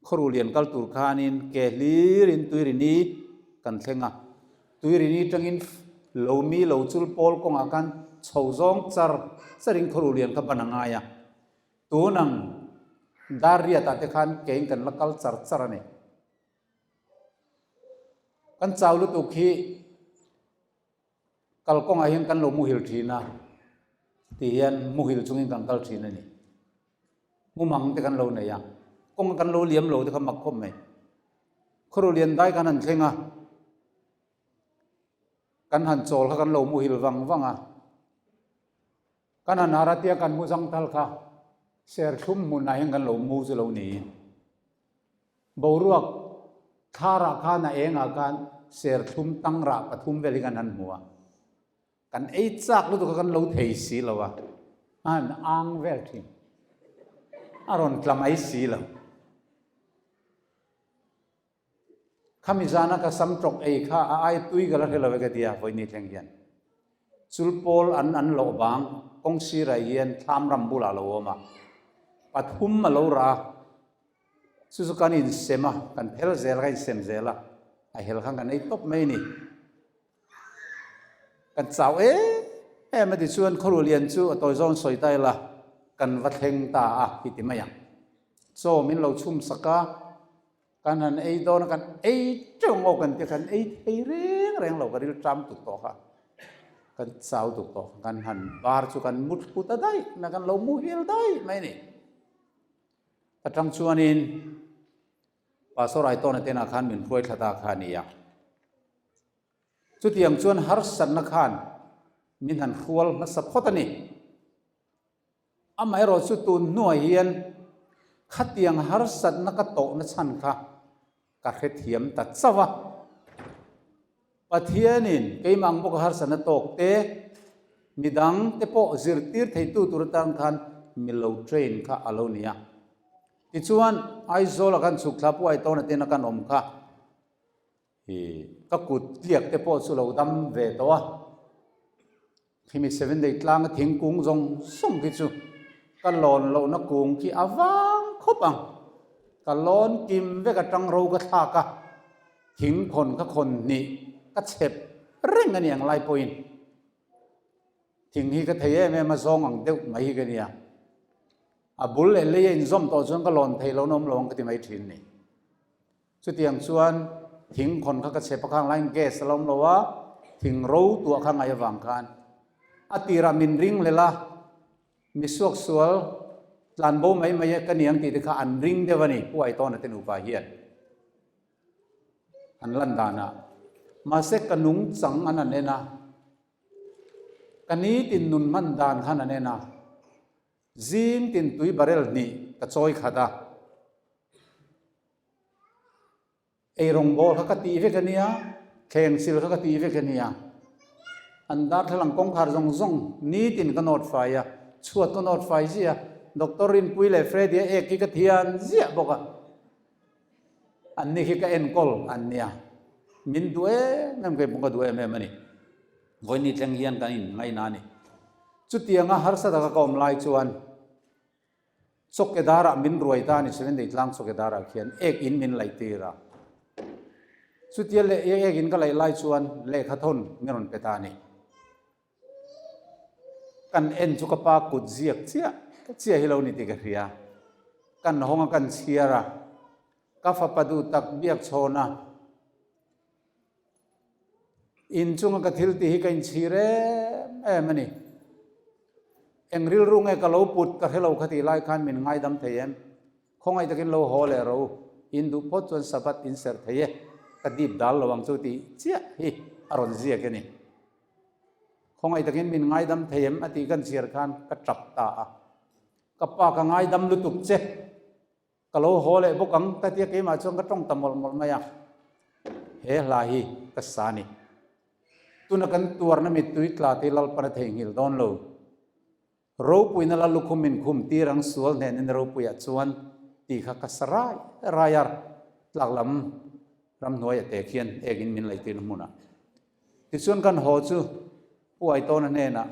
Khawru lian kal tur khanin ke hlirin Tuirini kan thleng a. Tuirini tangin lo mi lo chul pawl kawngah khan chho zawng char charin Khawru lian kha ban a ngai a. Tun ang dar riatah te khan kein kan la kal char char a ni. Kan chau lutuk hi kal kawngah hian kan lo muhil thin a ti hian muhil chungin kan kal thin a ni. Mumang te kan lo nei a, kawng kan lo liam lo te kha mak khawp mai. Khawru lian dai kan han thleng a, kan han chawl kha kan lo muhil vang vang a, kan han har a tia kan mu zang thal kha serthlum hmunah hian kan lo mu chu lo niin boruak thlarah khan a engah khan serthlum tangrah pathum vel hi kan han hmu a. Kan ei chak lutuk a kan lo thei si lo a, a han ang vel thin. A rawn tla mai si lo. Khami zana ka sam tawk ei kha a ai tui ka la hre lo e ka ti a, vawiin ni thleng hian. Chul pawl an an loh vang kawng sirah hian thlam ram bulah a lo awm a, pathum a lo rah a, chu chu kan insem a, kan phel zel a, kan insem zel a. A hel khan kan ei tawp mai a ni. Kan chau em em a tichuan khawruh lian chu a tawi zawn sawi ta ila kan va thleng ta a hi ti mai ang. Chaw min lo chhum sak a, kan han ei dawn a, kan ei teuh ang aw kan ti a, kan ei thei reng reng lo, ka ril ṭam tuk tawh kha, kan chau tuk tawh kha, kan han bar chu kan mu thlu ta daih mai, kan lo muhil daih mai a ni. Atang chuanin Pastor Aitawna te inah khan min hruai thla ta kha a ni a. Chutiang chuan harsatna khan min han hrual hmasa phawt a ni. Amaherawh chu tun hnuah hian khatiang harsatna ka tawhna chhan kha ka hrethiam ta chauh a. Pathianin keimah ang bawka harsatna tawk te, midang te pawh zirtir theitu tur atan khan mi lo train kha a lo ni a. Tichuan, Aizawla kan chhuk thla puai tawna tena kan awm kha i ka kut tliak te pawh chu lo dam ve tawh a. Khimi Sevenday tlanga thingkung zawng zawng khi chu ka lawn lohna kung khi a vang khawp ang. Ka lawn kim vek atang ro ka thlak a, thingkhawn ka khawn hnih ka chhep reng a ni ang lai pawhin. Thing hi ka thei em em a, zawng ang deuh mai hi ka nia. A bul leh lei a inzawm tawh chuan ka lawn thei lo na awm lo ang ka ti mai thin ni. Chutiang chuan thing khawn kha ka chhe pakhang laiin gas a la awm lo a, thing ro tuah kha ngaih avang khan a tirah min ring hlel a, mi suaksual tlan bo mai mai e ka ni ang tih te kha an ring deuh a ni, Pu Aitawna te nupa hian an lan danah. Mahse ka nungchang an han en a, ka nitin nun hman dan khan an en a, Zing tin tui barrel hnih ka chawi khat a. Eirawng bawl kha ka tih vek a nia, thleng sil kha ka tih vek a nia. An darthlalang kawngkhar zawng zawng nitin ka nawt fai a, chhuat ka nawt fai ziah a, Doctor Rinpui leh Freddy a ek hi ka thian ziah bawk a. An ni khi ka enkawl an nia. Min duh em em, keipawh ka duh em em a ni. Vawiin thleng hian kan inngaihna a ni. Chutianga harsa taka ka awm lai chuan Chawkedarah min ruai ta a ni, Sevenday tlang Chawkedarah khian ek in min laih tir a. Chutia leh ek in ka laih lai chuan lehkha thawn min rawn pe ta a ni. Kan en chu ka pa kut ziak chiah chiah hi lo ni tih ka hria. Kan hawng a kan chhiar a, ka fapa duh tak biak chhawn a, Inchunga ka thil tih hi ka inchhir em em a ni. Eng rilru nge ka lo put ka hre lo kha tih lai khan min ngaidam thei em? Khawngaih takin lo haw leh ro, in duh phawt chuan Sabbath in serh thei e, ka dip dal lo ang chu tih chiah hi a rawn ziak a ni. Khawngaih takin min ngaidam thei em a tih kan chhiar khan ka tap ta a. Ka pa ka ngaidam lutuk che. Ka lo haw leh bawk ang ka tia keimah chuan ka tawng ta mawlh mawlh mai a, he hla hi ka sa a ni. Tuna kan tuarna mittui tla te Lalpan a theihnghilh dawn lo. Ropuina la lukhum min khum tir ang sual hnenin ropuiah chuan tih kha ka sa rai rai a, tlak lam ramhnuaiah te khian ekin min laihtirna hmunah. Tichuan kan haw chu Pu Aitawna hnenah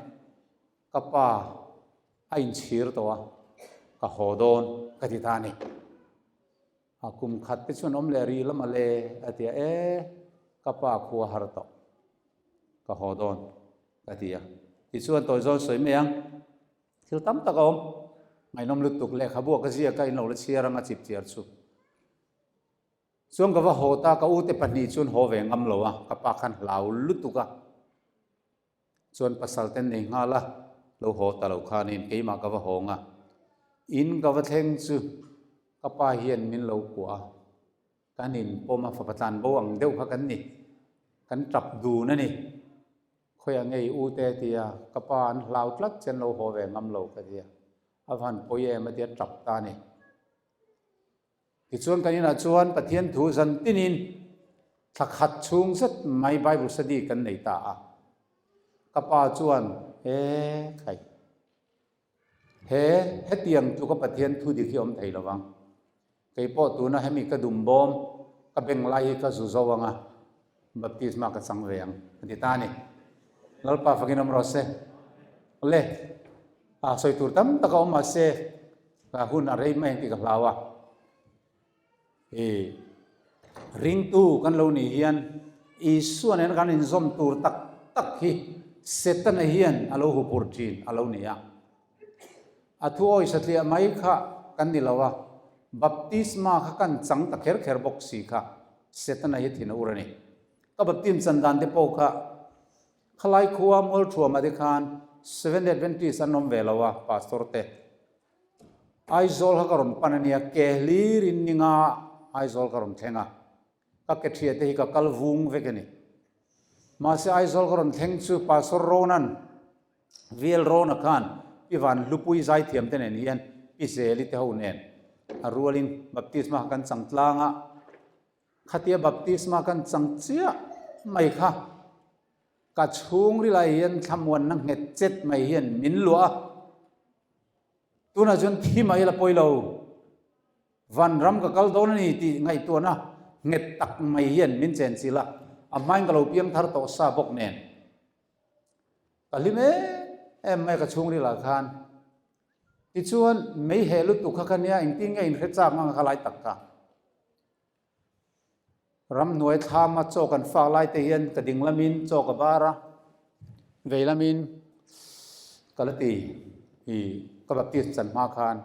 Ka pa a inchhir tawh a, ka haw dawn ka ti ta a ni. A kum khat te chuan awm leh rih lam a le a ti a, e ka pa khua har tawh, ka haw dawn ka ti a. Tichuan tawi zawn sawi mai ang, thil tam tak a awm, ngaihnawm lutuk lehkhabu a ka ziak a, in lo la chhiar ang a chip chiar chu. Chuan ka va haw ta, ka ute pahnih chuan haw ve ngam lo a, ka pa khan hlau lutuk a. Chuan pasal ten nei nghal a, lo haw ta lo khanin keimah ka va hawng a, in ka va thleng chu ka pa hian min lo kuah a, kan inpawm a, fapa tlan bo ang deuh kha kan ni, kan tap dun a ni. Khawiah ngei u te a ti a, ka pa an hlau tlat che an lo haw ve ngam lo ka ti a, a van pawi em a ti a, tap ta a ni. Tichuan kan inah chuan Pathian thu zan tinin thla khat chhung zet mai Bible study kan nei ta a. Ka pa chuan, He khai, he hetiang tluka Pathian thu dik hi awm thei lo vang. Kei pawh tuna hemi ka dum bawm, ka beng lai hi ka zu zo ang a, baptisma ka chang ve ang, a ti ta a ni. Lalpa fakin awm rawh se. Le, a sawi tur tam tak a awm mahse, Ka hun a rei mai ang tih ka hlau a. I. Ringtu kan lo nih hian Isua nen kan inzawm tur tak tak hi Setana hian a lo hupur thin a lo ni a. A thu awi satliah mai kha kan ni lo a, baptisma kha kan chang ta kher kher bawk si kha Setana hi thin a ur a ni. Ka baptim chan dan te pawh kha khalai khua Mualthuama te khan Seventh Adventist an awm ve lo a, Pastor te. Aizawl kha ka rawn pan a nia, ke hlir in ninga Aizawl ka rawn thleng a, ka ke thiah te hi ka kal vung vek a ni. Mahse Aizawl ka rawn thleng chu Pastor Ronan, VL Rona khan Pi Van Hlupui zaithiam te nen hian Pi Zeli te ho nen a rualin baptisma kha kan chang tlang a, khatia baptisma kan chang chiah mai kha ka chhungrilah hian thlamuanna nghet chet mai hian min luah a. Tunah chuan thi mai la pawi lo, vanram ka kal dawn a ni tih ngaihtuahna nghet tak mai hian min chen chilh a, a hmain ka lo piang thar tawh sa bawk nen. Ka hlim em em mai a ka chhungrilah khan. Tichuan mei heh lutuk kha ka nia engtin nge inhre chak ang a kha lai tak kha. Ramhnuai thlama chaw kan fak lai te hian ka ding lamin chaw ka bar a, vei lamin ka la ti i ka baptist chan hma khan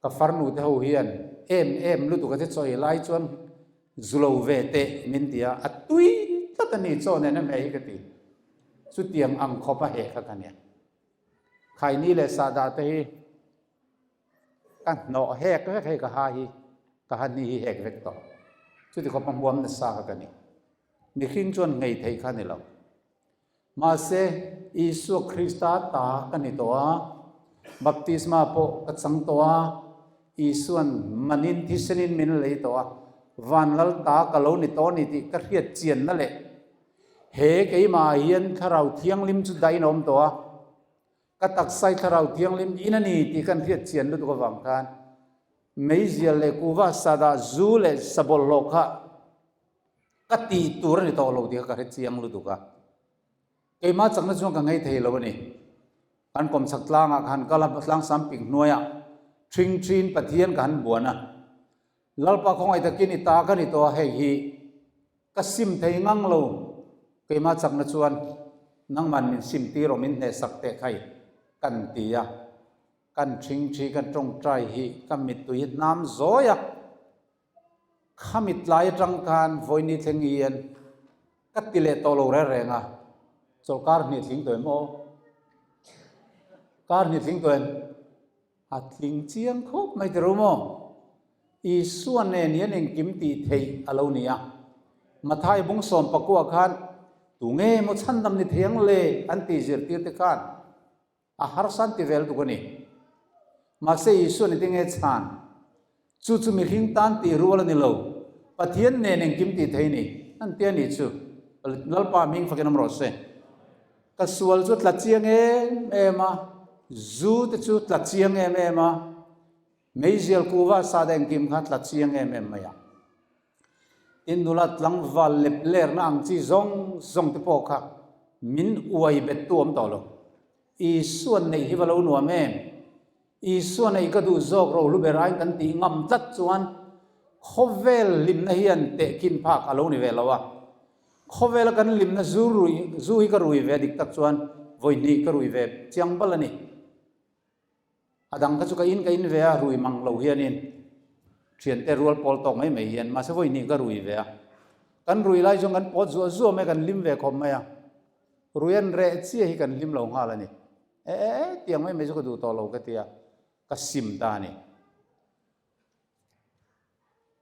ka farnu te ho hian em em lutuk a che chaw ei lai chuan zu lo ve teh min ti a, a tui tlat a ni chaw nen a hmeh hi ka ti. Chutiang ang khawp a heh kha ka nia. Khaini leh sahdah te hi ka hnawh hek vek hei ka ha hi ka ha ni hi hek vek tawh. Chuti khawp a hmuam nasa kha ka ni. Mihring chuan nghei thei kha ni lo. Mahse Isua Krista ta ka ni tawh a, baptisma pawh ka chang tawh a, Isuan manin thisenin min lei tawh a, vanlal ta ka lo ni tawh a ni tih ka hriat chianna leh He keimah ah hian Thlarau Thianghlim chu dahin a awm tawh a, ka taksai Thlarau Thianghlim in a ni tih kan hriat chian lutuk avang khan meizial leh kuva sadah zu leh sa bawlhhlawh kha ka tih tur a ni tawh lo tih kha ka hre chiang lutuk a. Keimah chakna chuan ka ngei thei lo a ni. Kan kawmchhak tlangah ka han kal a, tlangsam pik hnuaiah ṭhing ṭhin Pathian ka han buan a. Lalpa khawngaih takin i ta ka ni tawh a, hei hi ka sim thei ngang lo, keimah chakna chuan nangman min sim tir aw min hnehsak teh khai kan ti a, kan ṭhingṭhi kan ṭawngṭai hi ka mittui hi hnam zawi a, khami tlai aṭang khan vawini thleng hian ka ti leh tawh lo reng reng a, chawlhkar hnih tling tawh em aw? Kar hnih tling tawh em? A tling chiang khawp mai tiro maw? Isua nen hian engkim tih theih a lo ni a. Mathai bung sawmpakua khan tunge maw chhandam ni thei ang le an tih zirtir te khan a harsa an ti vel tuk a ni. Mahse Isua ni tinge chhan? Chu chu mihring tan tih rual a ni lo. Pathian nen engkim tih thei ni an ti a nih chu. Lalpa hming fakin awm rawh se. Ka sual chu tla chiang em em a, zu te chu tla chiang em em a, meizial kuva sa te engkim kha tla chiang em em mai a. Tin nula tlangval lep lerna ang chi zawng zawng te pawh kha min uai bet tu awm tawh lo. Isuan neih hi va lo nuam em? Isua neih ka duh zawk rohlu ber aiin kan tih ngam tlat chuan khawvel hlimna hian tehkhin phak a lo ni ve lo a. Khawvela kan hlimna zu rui, zu hi ka rui ve dik tak chuan vawi hnih ka rui ve chiang bal a ni. A dang kha chu ka in ka in ve a, rui mang lo hianin thiante rual pawl tawk mai mai hian mahse vawi hnih ka rui ve a. Kan rui lai chuan kan pawt zuah zuah mai a, kan hlim ve khawp mai a. Rui an reh chiah hi kan hlim lo nghal a ni. E e e, tiang mai mai chu ka duh tawh lo ka ti a, ka sim ta a ni.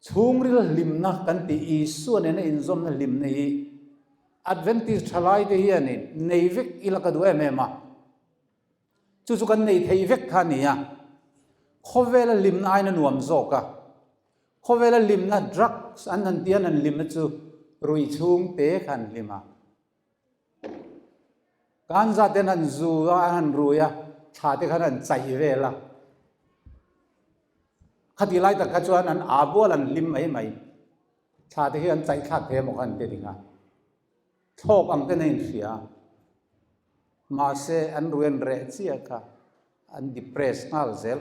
Chhungril hlimna kan tih Isua nena inzawmna hlimna hi Adventist thalaite hianin nei vek ila ka duh em em a. Chu chu kan nei thei vek kha a ni a. Khawvela hlimna aiin a nuam zawk a. Khawvela hlimna drugs an han tia an han hlimna chu ruih chhungte kha an hlim a. Kanza ten han zu a, an han rui a, thla te khan an chaih vel a. Khati lai tak kha chuan an aa bual an hlim mai mai. Thla te hi an chaih thlak thei emaw kha an ti ding a. Thlawk ang ten a inhria a. Mahse an rui an reh chiah kha an depress nghal zel.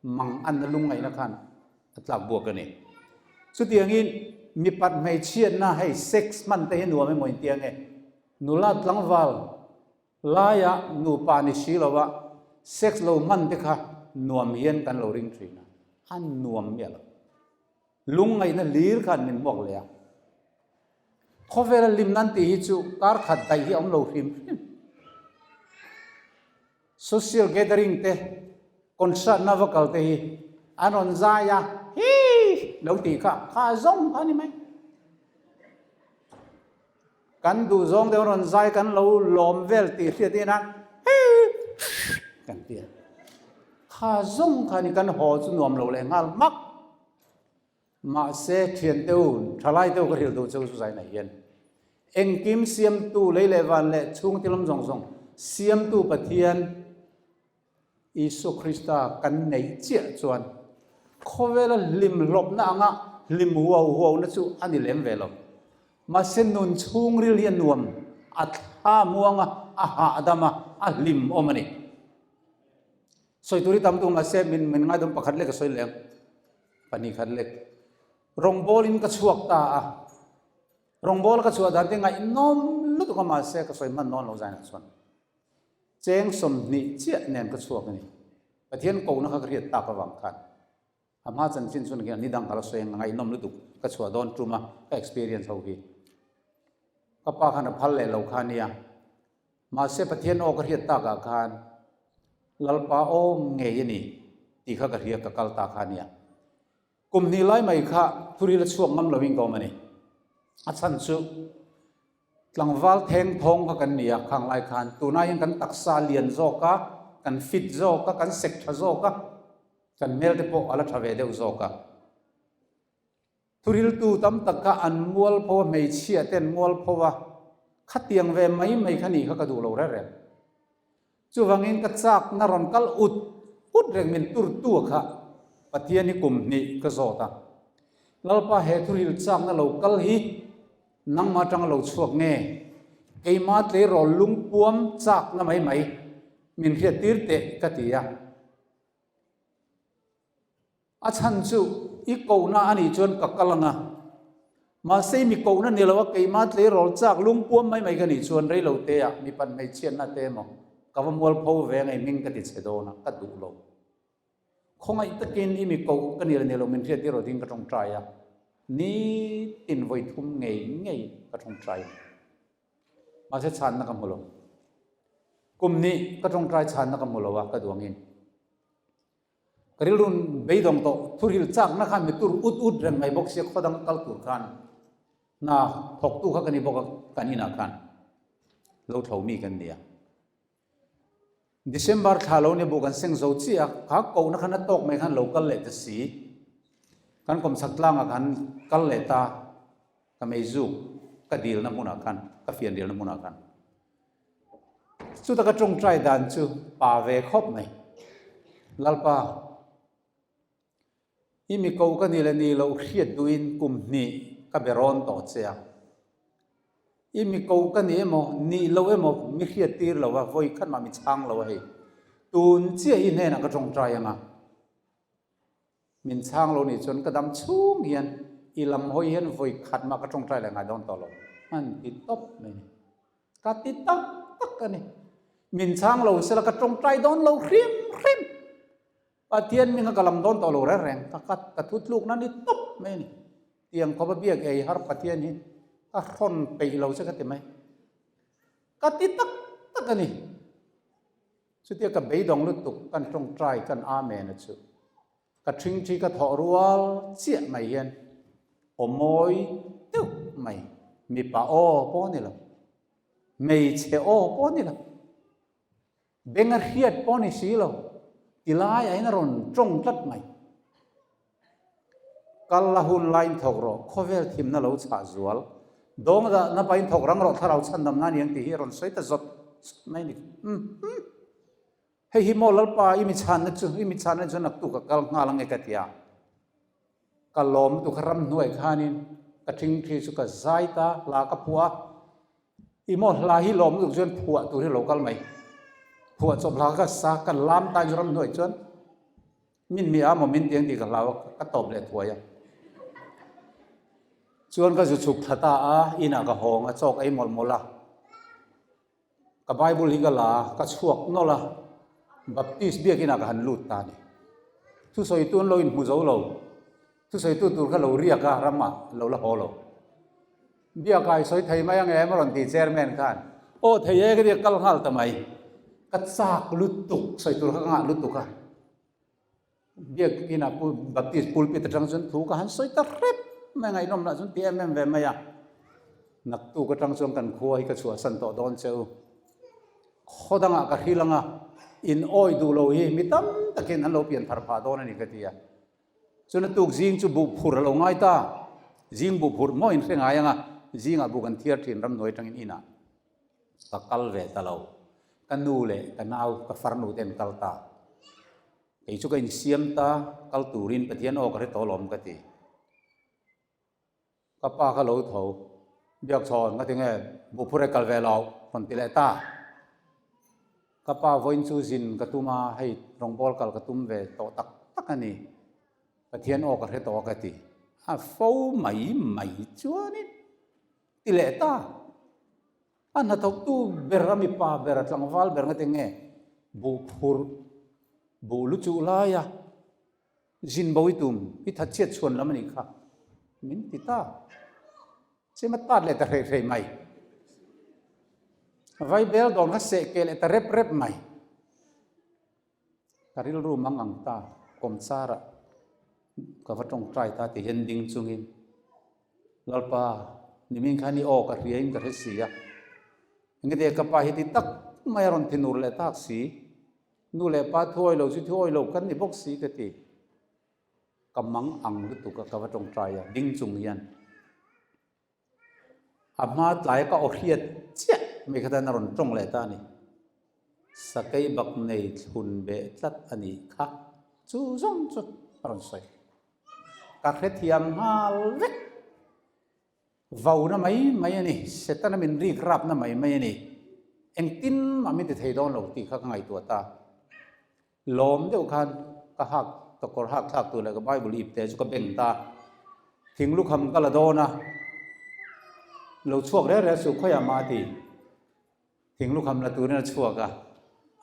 Mang anna lungngaihna khan a tlak buak a ni. Chutiangin mipat hmeichhiatna hei sex hman te hi nuam emaw intia nge? Nula tlangval laia nupa ni si lova sex lo hman te kha nuam hian kan lo ring thin a, a nuam miah lo. Lungngaihna hlir khan min hmuak leh a. Khawvela limna an tih hi chu kar khat daih hi a awm lo hrim hrim. Social gathering te, concert na va kal te hi an rawn zai a, hii lo tih kha, kha zawng kha a ni mai. Kan duh zawng te an rawn zai kan lo lawm vel tih hriat in a hii kan ti a. Kha zawng kha a ni, kan haw chu nuam lo leh nghal hmak. Mahse, thiante u, thalai te u ka hrilh duh che u chu zainah hian engkim siamtu lei leh van leh chhung ti lawm zawng zawng siamtu Pathian Isua Krista kan neih chiah chuan khawvela hlim hlawpna anga hlim huau huauna chu a ni lem ve lo. Mahse, nun chhungril hi a nuam, a thla muang a, a hahdam a, a hlim awm a ni. Sawi tur hi tam tuk mahse min min ngaidawm pakhat lek a sawi leh ang. Pahnih khat lek. Rawngbawlin ka chhuak ta a. Rawngbawla ka chhuah dan te ngaihnawm lutuk a mahse ka sawi hman dawn lo zainah chuan. Cheng 20 chiah nen ka chhuak a ni. Pathian kohna kha ka hriat tak avang khan. A hma chanchin chuan khian nidang ka la sawi ang a ngaihnawm lutuk ka chhuah dawn tum a ka experience ho hi. Ka pa khan a phal leh lo kha nia. Mahse Pathian aw ka hriat takah khan Lalpa aw ngei a ni tih kha ka hria ka kal ta kha a nia. Kum hnih lai mai kha thuril a chhuak ngam loin ka awm a ni. A chhan chu tlangval theng thawng kha kan ni a, khang lai khan tunah hian kan taksa a lian zawk a, kan fit zawk a, kan sek tha zawk a, kan hmel te pawh a la tha ve deuh zawk a. Thuriltu tam tak kha an mualpho a, hmeichhia te an mualpho a, khatiang ve mai mai kha nih kha ka duh lo reng reng. Chuvangin ka chakna rawn kal ut ut reng min turtu a kha Pathian hi kum hnih ka zawt a. Lalpa he thuril chakna lo kal hi nangmah atanga lo chhuak nge? Keimah tleirawl lungpuam chakna mai mai min hriattir teh ka ti a. A chhan chu i kohna a nih chuan ka kal ang a, mahse i mi kohna ni lo a keimah tleirawl chak lungpuam mai mai ka nih chuan rei lo te ah mipat hmeichhiatna te emaw ka va mualpho ve ang ei hming ka ti chhe dawn a, ka duh lo. Khawngaih takin i mi koh ka ni le ni lo min hriat tir rawh ding ka tawngtai a, nitin vawi thum ngei ngei ka tawngtai a ni. Mahse chhanna ka hmu lo. Kum nih ka tawngtai chhanna ka hmu lo a ka duh angin. Ka rilrun beidawng tawh thurhil chakna khan mi tur ut ut reng mai bawk sia khaw dang kal tur khan hna thawktu kha ka ni bawk a kan inah khan lo thlo mi kan ni a. December thla lo ni buh kan seng zo chiah a, kha kohna khan a tawk mai khan lo kal leh ta si. Kan kawmchhak tlangah khan kal leh ta ka meizuk ka dilna hmunah khan ka fian dilna hmunah khan. Chuta ka tawngtai dan chu pa ve khawp mai. Lalpa, i mi ko ka ni le ni loh hriat duhin kum hnih ka be rawn tawh che a. I mi ko ka ni emaw, nih loh emaw mi hriat tir lo a, vawi khat mah mi chhang lo a hei. Tun chiah i hnenah ka tawngtai ang a. Min chhang lo nih chuan ka dam chhung hian i lam hawi hian vawi khat mah ka tawngtai leh ngai dawn tawh lo. An ti tawp mai ni. Ka ti tak tak a ni. Min chhang lo sela ka tawngtai dawn lo hrim hrim. Pathian hming kha ka lam dawn tawh lo reng reng. Ka ka ka thu tlukna ni tawp mai a ni. Tiang khawpa biak ei har Pathian hi ka hrawn peih lo che ka ti mai. Ka ti tak tak a ni. Chutia ka beidawng lutuk kan tawngtai kan Amen a chu. Ka ṭhingṭhi ka thawh rual chiah mai hian aw mawi deuh mai, mipa aw pawh a ni lo, hmeichhe aw pawh a ni lo, beng a hriat pawh a ni si lo, tilai ah hian a rawn tawng tlat mai. Kal la hun laiin thawk rawh, khawvel thimna lo chhah zual, dawng dahna pahin thawk rang rawh, thlarau chhandamna a ni ang tih hi a rawn sawi ta zawt zawt mai a ni. Umm. Hei hi maw Lalpa i mi chhanna chu, i mi chhanna chuan naktuk ka kal nghal ang e ka ti a. Ka lawm lutuk kha ramhnuai khanin ka ṭhingṭhi chu ka zai ta, hla ka phuah a. I maw hla hi lawm lutuk chuan phuah tur hi lo kal mai. Phuah chawp hla ka sa, ka lam ta chu ramhnuai chuan. Min mi a maw min ti ang tih ka hlau a, ka tawp leh thuai a. Chuan ka zu chhuk thla ta a, inah ka hawng a, chawk ei mawlh mawlh a. Ka Bible hi ka la a, ka chhuak nawlh a, Baptist biakinah ka han lut ta a ni. Thusawitu an lo inhmu zo lo, thusawitu tur kha lo riak a, ramah lo la haw lo. Biakai sawi thei mai ang em a rawn ti chairman khan. Aw thei e ka ti a kal nghal ta mai. Ka chak lutuk, sawi tur kha ka ngah lutuk a. Biak inah pu Baptist pulpit atang chuan thu ka han sawi ta hrep mai ngaihnawm lah chuan ti em em ve mai a. Naktuk atang chuan kan khua hi ka chhuahsan tawh dawn che u. Khaw dangah ka hril anga in awi duh lo hi mi tam takin an lo pian thar phah dawn a ni ka ti a. Chuan a tuk zing chu buh phur a lo ngai ta. Zing buh phur maw in hre ngai ang a, zingah buh kan thiar thin ramhnuai atangin inah ka kal ve ta lo. Ka nu leh ka nau, ka farnu te an kal ta. Kei chu ka insiam ta, kal turin Pathian aw ka hre tawh alawm ka ti. Ka pa kha lo tho, Biakchhawn ka ti nge, buhphur e kal ve lo, rawn ti leh ta. Ka pa vawiin chu zin ka tum a, hei rawngbâwl kal ka tum ve tawh tak tak a ni. Pathian aw ka hre tawh a ka ti. A fo mai mai chuanin ti leh ta. A hnathawktu ber, a mipa ber, a tlangval ber nga ti nge, buhphur, buh lu chuh laia Zin bo i tum, i thatchhiat chhuan lam a nih kha, min ti ta. Chem a tat leh ta hrei hrei mai. Vaibel dawn kha seh keh leh ta rep rep mai. Ka rilru mang ang ta, kawmchar ah ka va tawngtai ta ti hian ding chungin, Lalpa, nimin khan i aw ka hriain ka hre si a, engati ka pa hi ti tak mai a rawn thinur leh tak si. Nu leh pa thuawi lo chu thuawi lo kan ni bawk si ka ti. Ka mang ang lutuk a ka va tawngtai a, ding chung hian. A hma tlai ka aw hriat chiah mai kha tan a rawn tawng leh ta a ni. Sakei bak nei thlun beh tlat a nih kha chu zawng chu a rawn sawi. Ka hrethiam nghal vek. Vauna mai mai a ni, Setana min rik rapna mai mai a ni. Engtin mah min ti thei dawn lo tih kha ka ngaihtuah ta. Lawm deuh khan ka hak, ka kawr hak thlak tur leh ka Bible ip te chu ka beng ta. Thing lukham ka la dawn a, lo chhuak reh reh suh khawiah mah a ti. Thing lukham la turin a chhuak a,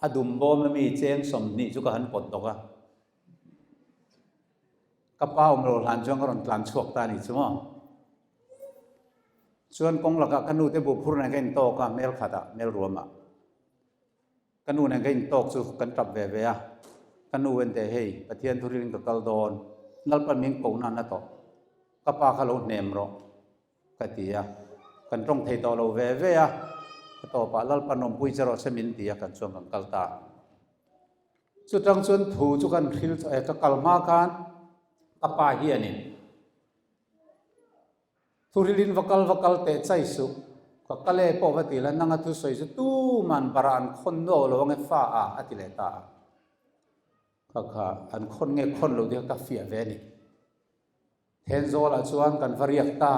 a dum bawm ami cheng 20 chu ka han pawt dawk a. Ka pa awm lo hlan chuan ka rawn tlan chhuak ta a nih chu maw. Chuan kawng lakah ka nu te buh phur nen ka intawk a, hmel khatah, hmel ruamah. Ka nu nen ka intawk chu kan tap ve ve a, ka nu en teh hei Pathian thurilin ka kal dawn, Lalpan min kohna an la tawh, ka pa kha lo hnem rawh. Ka ti a, kan tawng thei tawh lo ve ve a, a tawpah Lalpan awmpui che rawh se min ti a, kan chuan kan kal ta. Chutang chuan thu chu kan hril eh ka kal hma khan ka pa hianin thu hrilin va kal va kal teh chai suh, ka kal e pawh va ti la, nanga thusawi chu tuman barah an khawn nuau lo ange fa a, a ti leh ta a. Kha kha an khawn nge khawn lo tih kha ka fiah ve a ni. Thenzawlah chuan kan va riak ta.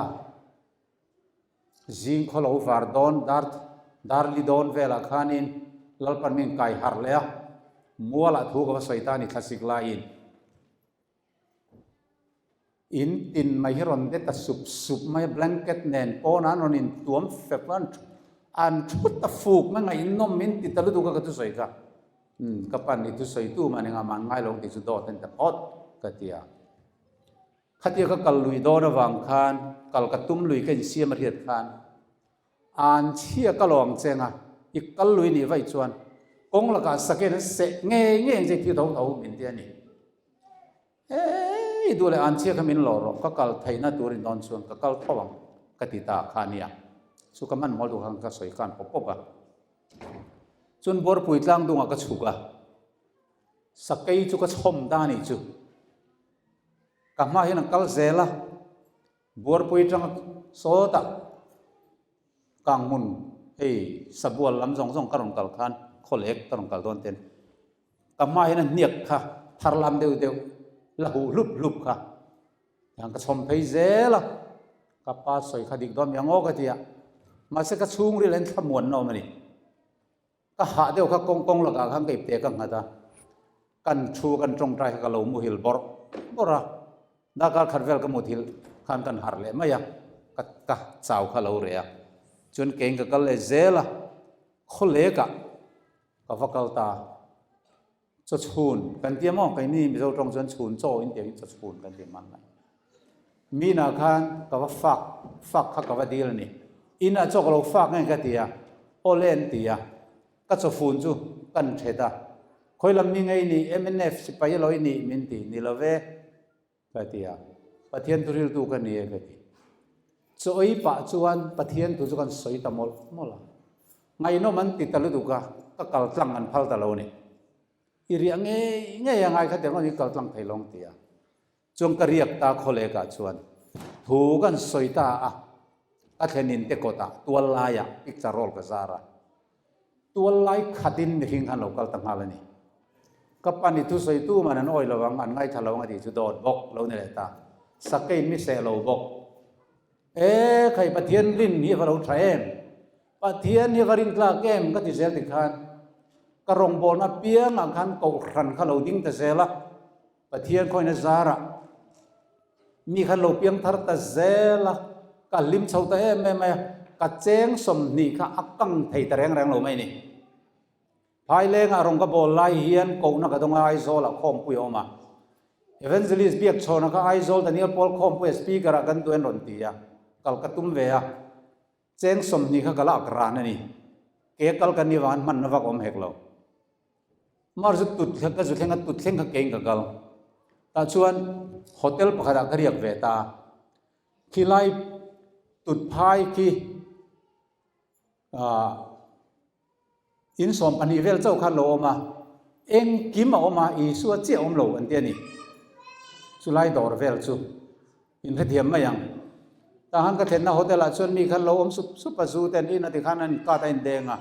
Zing khaw lo var dawn dar dar li dawn velah khanin Lalpan min kai harh leh a, mualah thu ka va sawi ta a ni thlasik laiin. In tin mai hi rawn de ta sup sup mai a, blanket nen pawnah an rawn intuam fep a, an thu ta fuk mai ngaihnawm min ti ta lutuk a ka thusawi kha. Umm ka pan i thusawi tu mah ni ngah mah an ngai lo ang tih chu dawt a ni ta phawt ka ti a. Khatia ka kal lui dawn avang khan kal ka tum lui ka insiam a hriat khan an chhia ka lo ang cheng a, i kal lui nih vaih chuan kawng lakah saken an seh ngei ngei ang che i thi tho tho min ti a ni. Eii duh leh an chhia kha min lawh rawh, ka kal theihna tur in dawn chuan ka kal tho ang ka ti ta kha a nia. Chu ka hmanhmawh duh khan ka sawi khan pawp pawp a. Chuan Buarpui tlangdungah ka chhuk a. Sakei chu ka chhawm ta a nih chu. Ka hma hian an kal zel a, Buarpui atanga sawtah Kanghmun hei Sabual lam zawng zawng ka rawn kal khan Khawlek ka rawn kal dawn ten ka hma hian a hniak kha thar lam deuh deuh la huh hlup hlup kha tiang ka chhawm phei zel a, ka pa sawi kha dik dawn mi ang aw ka ti a, mahse ka chhungril hian thlamuanna awm a ni. Ka hah deuh kha kawng kawng lakah khan ka ipte ka nghat a. Kan thu kan tawngtai kha ka lo muhil bawrh bawrh a, darkar khat vel ka muthilh khan kan harh leh mai a, ka ka chau kha lo reh a. Chuan keiin ka kal leh zel a, khawlekah ka va kal ta. Chaw chhun kan ti a maw? Keini Mizo tawng chuan chhun chaw in tiangin chaw chhun kan ti man mai. Minah khan ka va fak, fak kha ka va dil a ni. Inah chaw ka lo fak nge ka ti a, awle an ti a. Ka chaw fun chu kan thet a. Khawi lam mi ngei nih mnf sipai alo i nih min ti ni lo ve ka ti a. Pathian thu riltu ka ni e ka ti. Chaw ei pah chuan Pathian thu chu kan sawi ta mawlh mawlh a. Ngaihnawm an ti ta lutuk a, ka kal tlang an phal ta lo a ni. I riah ngei ngei a ngai kha tiang rawn i kal tlang thei lo ang ti a. Chuan ka riak ta khawlekah chuan thu kan sawi ta a, ka thlenin te kawtah tual laiah picture roll ka zar a. Tual lai khatin mihring khan lo kal ta nghal a ni. Ka pa ni thusawi tu man an awi lo ang, an ngaithla lo ang a tih chu dawt bawk lo ni leh ta. Sakein mi seh lo bawk. E khai Pathian rin hi a va lo tha em? Pathian hi a va rin tlak em? Ka ti zel tikhan ka rawngbawlna piangah khan kohhran kha lo ding ta zel a. Pathian khawina zarah mi khan lo piang thar ta zel a, ka hlim chho ta em em mai a, ka cheng 20 kha a kang thei ta reng reng lo mai a ni. Phailengah rawn ka bawl lai hian kohna ka dawng a, Aizawlah khawmpui a awm a. Evangelist Biakchhawna kha Aizawl Daniel Paul khawmpuia speaker ah kan duh en rawn ti a, kal ka tum ve a. Cheng 20 kha ka la ak ran a ni. Ke kal ka ni vangin hmanna vak awm hek lo. Mar zu tut ka zu thleng a tut thleng kha kein ka kal. Tah chuan hotel pakhatah ka riak ve ta. Khilai tut phai khi ah in 12 vel chauh khan lo awm a, engkim a awm a, Isua chiah a awm lo an ti a ni. Chulai dawr vel chu in hrethiam mai ang. Tah khan ka thlenna hotel ah chuan mi khan lo awm sup sup a, zu te an in a tikhan an cut a indeng a,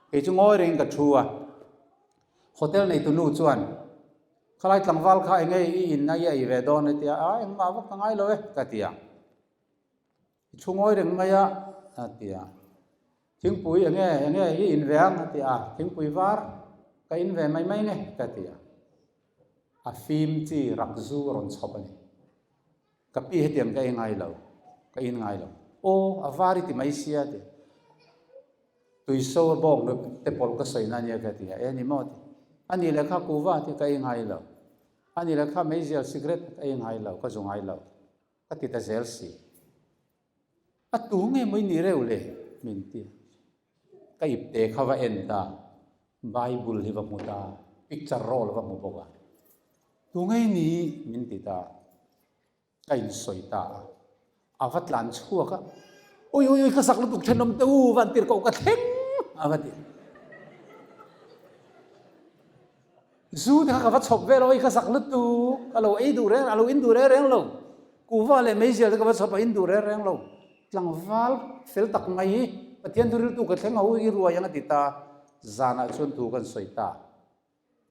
kei chu ngawi rengin ka thu a. Hotel neitu nu chuan khalai tlangval kha enge i in a i ei ve dawn a ti a, a engmah vak ka ngai lo e ka ti a. I thu ngawi reng mai a, a ti a. Thingpui enge enge i in ve ang a ti a, thingpui var ka in ve mai mai nge ka ti a. A fim chi rak zu a rawn chhawp a ni. Ka pi hetiang ka ei ngai lo, ka in ngai lo. Aw, a var i ti mai sia a ti. Tuiso a bawk lut te pawlh ka sawi na nia ka ti a, e ni maw a ti. A nih leh kha kuva ti ka ei ngai lo. A nih leh kha meizial cigarette ka ei ngai lo, ka zu ngai lo. Ka ti ta zel si. A tu nge maw i nih reuh le? Min ti a. Ka ipte kha va en ta, Bible hi va hmu ta, picture roll va hmu bawk a. Tu nge i nih? Min ti ta. Ka insawi ta a. A va tlan chhuak a. Ui ui ui ka sak lutuk thenawm te u, van tir koh ka thleng a va ti. Zu te kha ka va chhawp vel a, oi ka zak lutuk, a lo ei duh reng, a lo in duh reng reng lo. Kuhva leh meizial te ka va chhawp a, in duh reng reng lo. Tlangval fel tak mai hi Pathian thu riltu ka thleng a, u i ruai ang a ti ta. Zanah chuan thu kan sawi ta.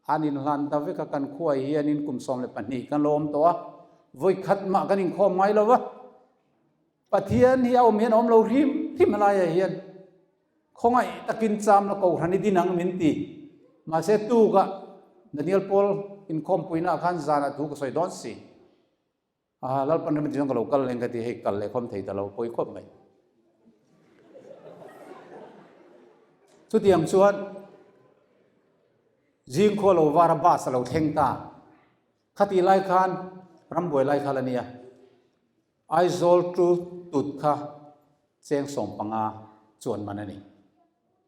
An inhlan ta vek a, kan khuai hianin kum 12 kan lo awm tawh a, vawi khat mah kan inkhawm ngai lo va. Pathian hi a awm hian a awm lo hrim hrim a laiah hian. Khawngaih takin cham la kohhran i din ang min ti. Mahse tukah Daniel Paul inkhawmpuina ah khan zanah thu ka sawi dawn si. Aha, Lalpan rem ti chuan ka lo kal leng ka ti, hei kal leh khawm thei ta lo, pawi khawp mai. Chutiang chuan zingkhua lo vara bus a lo thleng ta. Khatih lai khan rambuai lai kha la nia. Aizawl to tut kha cheng 15 chuan man a ni.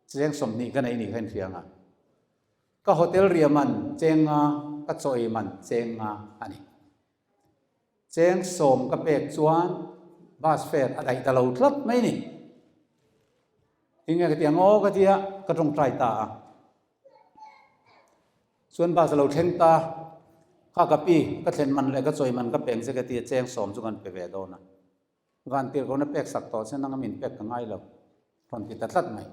Cheng 20 ka nei nih kha inhria ang a. Ka hotel ria man cheng nga, ka chaw ei man cheng nga a ni. Cheng 10 ka pek chuan bus fare a daih ta lo tlat mai ni. Tinge ka ti ang aw ka ti a, ka tawngtai ta a. Chuan bus a lo thleng ta, kha ka pi, ka thlen man leh ka chawi man ka peng che ka ti a, cheng 10 chu kan pe ve dawn a. Van tir ko na pek sak tawh che nanga min pek ka ngai lo, rawn ti ta tlat mai.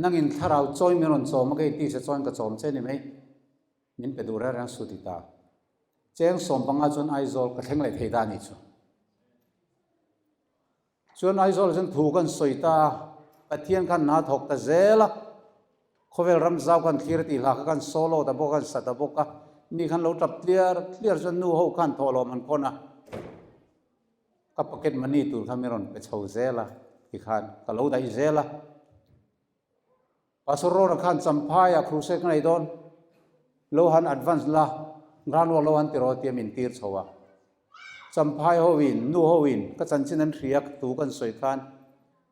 Nangin thlarau chawi min rawn chawm a, kei tisa chawiin ka chawm che ni mai, min pe duh reng reng su ti ta. Cheng 15 chuan Aizawl ka thleng leh thei ta a nih chu. Chuan Aizawl chuan thu kan sawi ta a, Pathian khan hna thawk ta zel a. Khawvel ram zau khan thlir a tih hla kha khan solo ta bawk a, khan sa ta bawk a. Mi khan lo tap tliar tliar chuan nu ho khan thawhlawm an khawn a. Ka pocket money tur kha min rawn pe chho zel a tikhan ka lo daih zel a. Pastor Rona khan Champhaiah crusade ka nei dawn, lo han advance la, ground work lo han ti rawh tia min tir chho a. Champhai hoin, nu hoin ka chanchin an hria thu kan sawi khan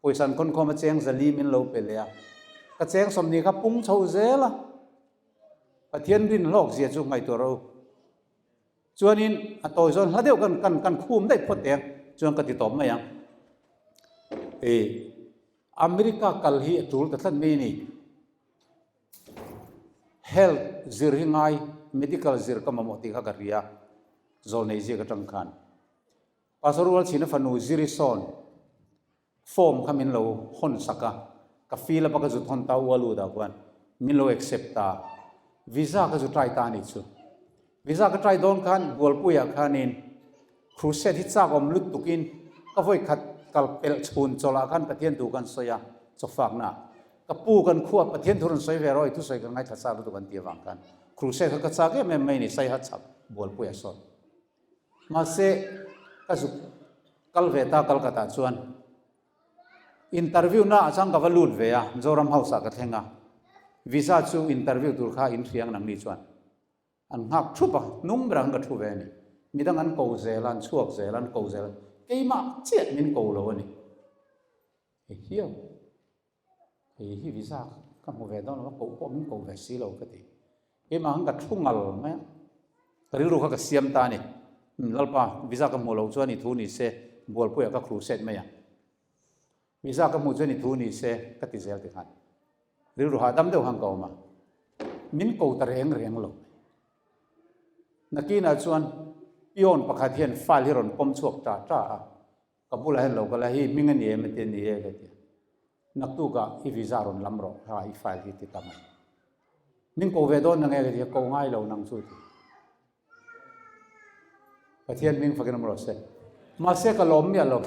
pawisa an khawn khawm a cheng zali min lo pe leh a. Ka cheng sawmni kha pung chho zel a. Pathian rin hlawk zia chu ngaihtuah rawh u. Chuanin a tawi zawn hla deuh kan kan kan khum daih phawt teh ang chuan ka ti tawp mai ang. E America kal hi a tul ta tlat mai a ni. Health zir hi ngai medical zir ka mamawh tih kha ka hria zawlnei ziak atang khan. Pastor Rualchhina fanu Ziri sawn Form kha min lo hawn sak a, ka fill up a ka zut hawn ta ual ut ah khuan min lo accept ta. Visa ka zu try ta a nih chu. Visa ka try dawn khan Bualpui ah khanin crusade hi chak awm lut tukin ka vawi khat kal pelh chhun chawlh ah khan Pathian thu kan sawi a, chawfakna ah. Ka pu kan khua Pathian thu rawn sawi ve rawh i thusawi kan ngaithla chak lutuk an ti avang khan crusade kha ka chak em em mai a ni, Saiha chhak Bualpui ah sawn. Mahse, ka zuk kal ve ta Kolkata chuan interview na ah chuan ka va lut ve a, Mizoram House ah ka thleng a, visa chu interview tur kha in hriang nangni chuan an nghak thup a, hnung berah khan ka thu ve a ni. Midang an ko zel a, an chhuak zel a, an ko zel a, keimah chiah min ko lo a ni. Hei hiau. Hei hi visa ka hmu ve dawn lo a, koh pawh min ko ve si lo ka ti. Keimah khan ka thu ngal mai a, ka rilru kha ka siam ta a ni. Lalpa, visa ka hmuh loh chuan i thu ni se, Bualpuiah ka crusade mai a. Visa ka hmuh chuan i thu ni se ka ti zel tikhan. Rilru hahdam deuh khan ka awm a, min ko ta reng reng lo mai. Nakinah chuan peon pakhat hian file hi rawn pawm chhuak ta ta a. Ka bulah hian lo kal a, hei hming a ni em a ti a ni e ka ti a. Naktukah i visa rawn lam rawh, kha i file hi ti ta mai. Min ko ve dawn nange ka ti a, ko ngai lo nang chu ti. Pathian hming fakin awm rawh se. Mahse ka lawm miah lo.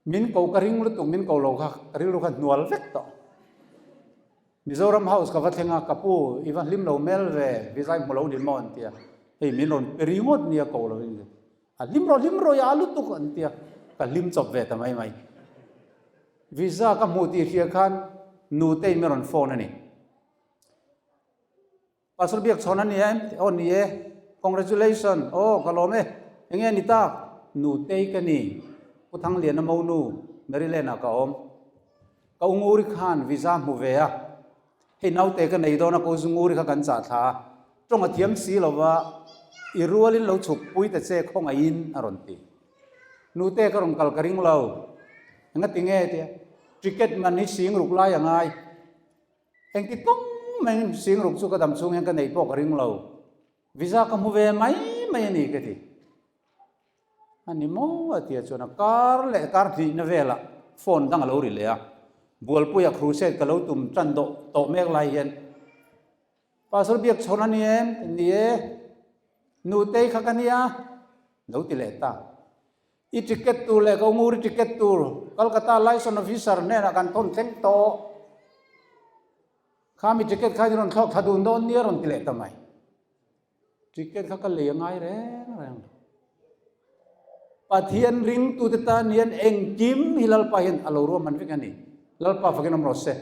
Min ko ka ring lutuk, min ko lo kha ka rilru kha hnual vek tawh. Mizoram House ka va thleng a, ka pu i va hlim lo mel ve, visa i hmu lo ni maw an ti a. Hei min rawn pe ringawt nia ko lo in. A hlim rawh hlim rawh i a lutuk an ti a, ka hlim chawp ve ta mai mai. Visa ka hmuh tih hria khan nutei min rawn phone a ni. Pastor Biakchhawn a ni em? Aw ni e. Congratulation. Aw ka lawm e. Enge a ni tak? Nutei ka ni. Pu Thangliana Monu, Maryland ah ka awm. Ka Unguri khan visa hmu ve a. Hei naute ka nei dawn a, ka Uzunguri kha kan chah thla a. Tawng a thiam si lo va, i rualin lo chhuk pui ta che khawngaihin a rawn ti. Nute ka rawn kal ka ring lo. Engati nge tia, ticket man hi sing ruk lai a ngai. Engti kawng maiin sing ruk chu ka dam chhung hian ka neih pawh ka ring lo. Visa ka hmu ve mai mai a ni ka ti. A ni maw? a ti a chuan a kar leh kar hnihna velah phone dang a lo ri leh a, Bualpuia crusade ka lo tum tan dawh tawh mek lai hian Pastor Biakchhawn a ni em? Ni e, Nutei kha ka nia, lo ti leh ta. I ticket tur leh ka unguri ticket tur Kolkata Liaison Officer hnenah kan thawn thleng tawh. Khami ticket kha i rawn thlawk thla dun dawn nia rawn ti leh ta mai. Ticket kha ka lei a ngai reng reng lo. Pathian ringtute tan hian engkim hi Lalpa hian a lo ruahman vek a ni. Lalpa fakin awm rawh se.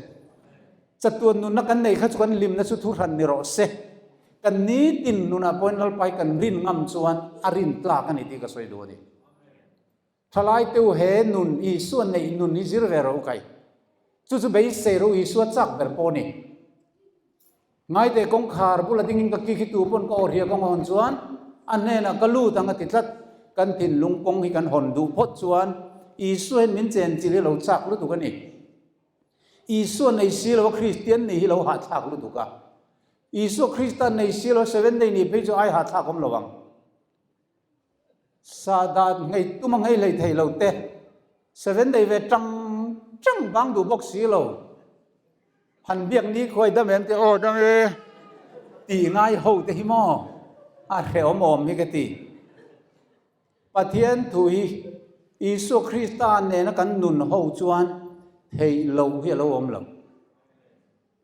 Chatuan nunna kan nei kha chu kan hlimna chu thu hran ni rawh se. Kan nitin nunah pawhin Lalpa hi kan rin ngam chuan a rin tlak a ni tih ka sawi duh a ni. Thalai teu he nun Isua neih nun hi zir ve rawh u kai. Chu chu beisei rawh u Isua chak ber pawh ni. Ngaite kawngkhar bula dingin ka kik hi tu pawn ka aw hria kawng a hawn chuan a hnenah ka lut ang a ti tlat. Kan thinlung kawng hi kan hawn duh phawt chuan Isua hian min chenchilh hi lo chak lutuk a ni. Isua nei si lo a Kristian nih hi lo hahthlak lutuk a. Isua Krista nei si lo a Seventh Day nih phei chu ai hahthlak awm lo ang. Sahdah nghei tum a nghei hlei thei lo te, seven nei ve tang tang bang duh bawk si lo. Han biak ni khuai dam em te aw dam e tih ngai ho te hi maw a hrehawm awm hi ka ti. Pathian thu hi Isua Krista nena kan nun ho chuan theih loh hi a lo awm lo.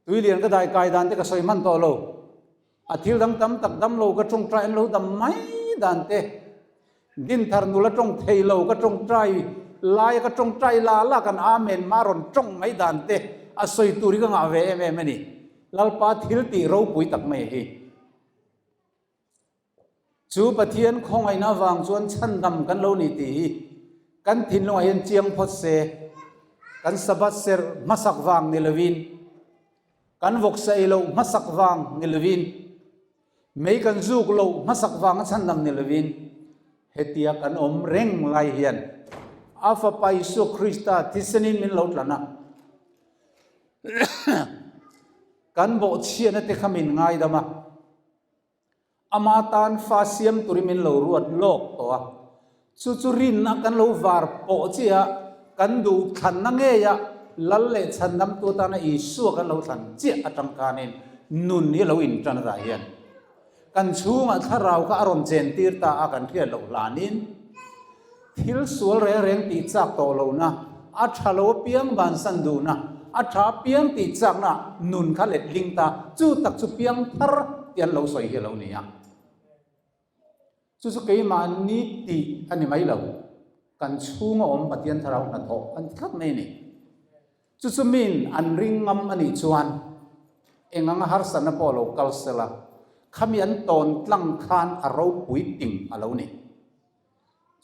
Tuilian ka dai kai dan te ka sawi hman tawh lo. A thil dang tam tak dam lo ka tawngtai an lo dam mai dan te. Dinthar nula tawng thei lo ka tawngtai laia ka tawngtai la la kan Amen ma rawn tawng mai dan te a sawi tur hi ka ngah ve em em a ni. Lalpa thil tih ropui tak mai hi. Chu Pathian khawngaihna avang chuan chhandam kan lo ni tih hi kan thinlungah hian chiang phawt se, kan Sabbath serh hmasak vang ni lovin, kan vawksa ei loh hmasak vang ni lovin, mei kan zuk loh hmasak vanga chhandam ni lovin, hetia kan awm reng lai hian a Fapa Isua Krista thisenin min lo tlan a. Kan bawhchhiatna te kha min ngaidam a. Ama tan fa siam turin min lo ruat lawk tawh a, chu chu rinna kan lo var pawh chiah a, kan duh thlanna ngeia Lal leh Chhandamtu atana Isua kan lo thlan chiah atang khanin nun hi a lo intan atah hian kan chhungah thlarau kha a rawn chentir ta a kan hriat loh hlanin Thil sual reng reng tih chak tawh lohna, a tha lo apiang bansan duhna, a tha apiang tih chakna nun kha let ling ta, chu tak chu piang thar tih an lo sawi hi a lo ni a. Chu chu keimahni tih a ni mai lo, kan chhunga awm Pathian Thlarau hnathawh an ti tlat mai a ni. Chu chu min an ring ngam a nih chuan eng anga harsatna pawh lo kal sela, khami an tawn tlang khan a ropui ting a lo ni.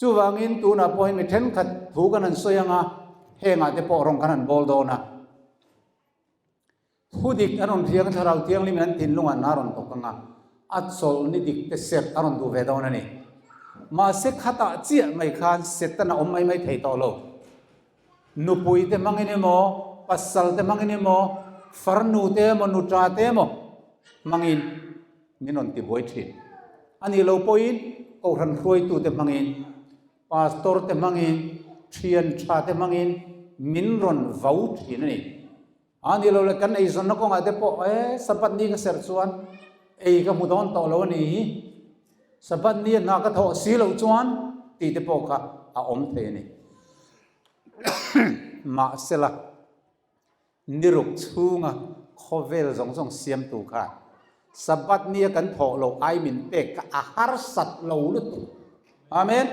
Chuvangin tunah pawh hi mi thenkhat thu kan han sawi ang a, hengah te pawh rawng kan han bawl dawn a. Thu dik an rawn hriang a, Thlarau Thianghlimin an thinlungah hna a rawn thawk ang a, a chawlhni dik te serh a rawn duh ve dawn a ni. Mahse khatah chiah mai khan Satan a awm mai mai thei tawh lo. Nupui te hmangin emaw, pasal te hmangin emaw, farnu te emaw, nuṭa te emaw hmangin min rawn tibuai thin. A nih lo pawhin Kohhran hruaitute hmangin, Pastor te hmangin, thian tha te hmangin min rawn vau thin a ni. A nih lo le kan eizawnna kawngah te pawh e Sabbath ni ka serh chuan ei ka hmu dawn tawh lo a ni hi, Sabbath ni a hna ka thawh si loh chuan tih te pawh kha a awm thei a ni. Mahsela. Niruk chhunga khawvel zawng zawng siamtu kha Sabbath nia kan thawh loh ai min pek kha a harsat lo lutuk. Amen.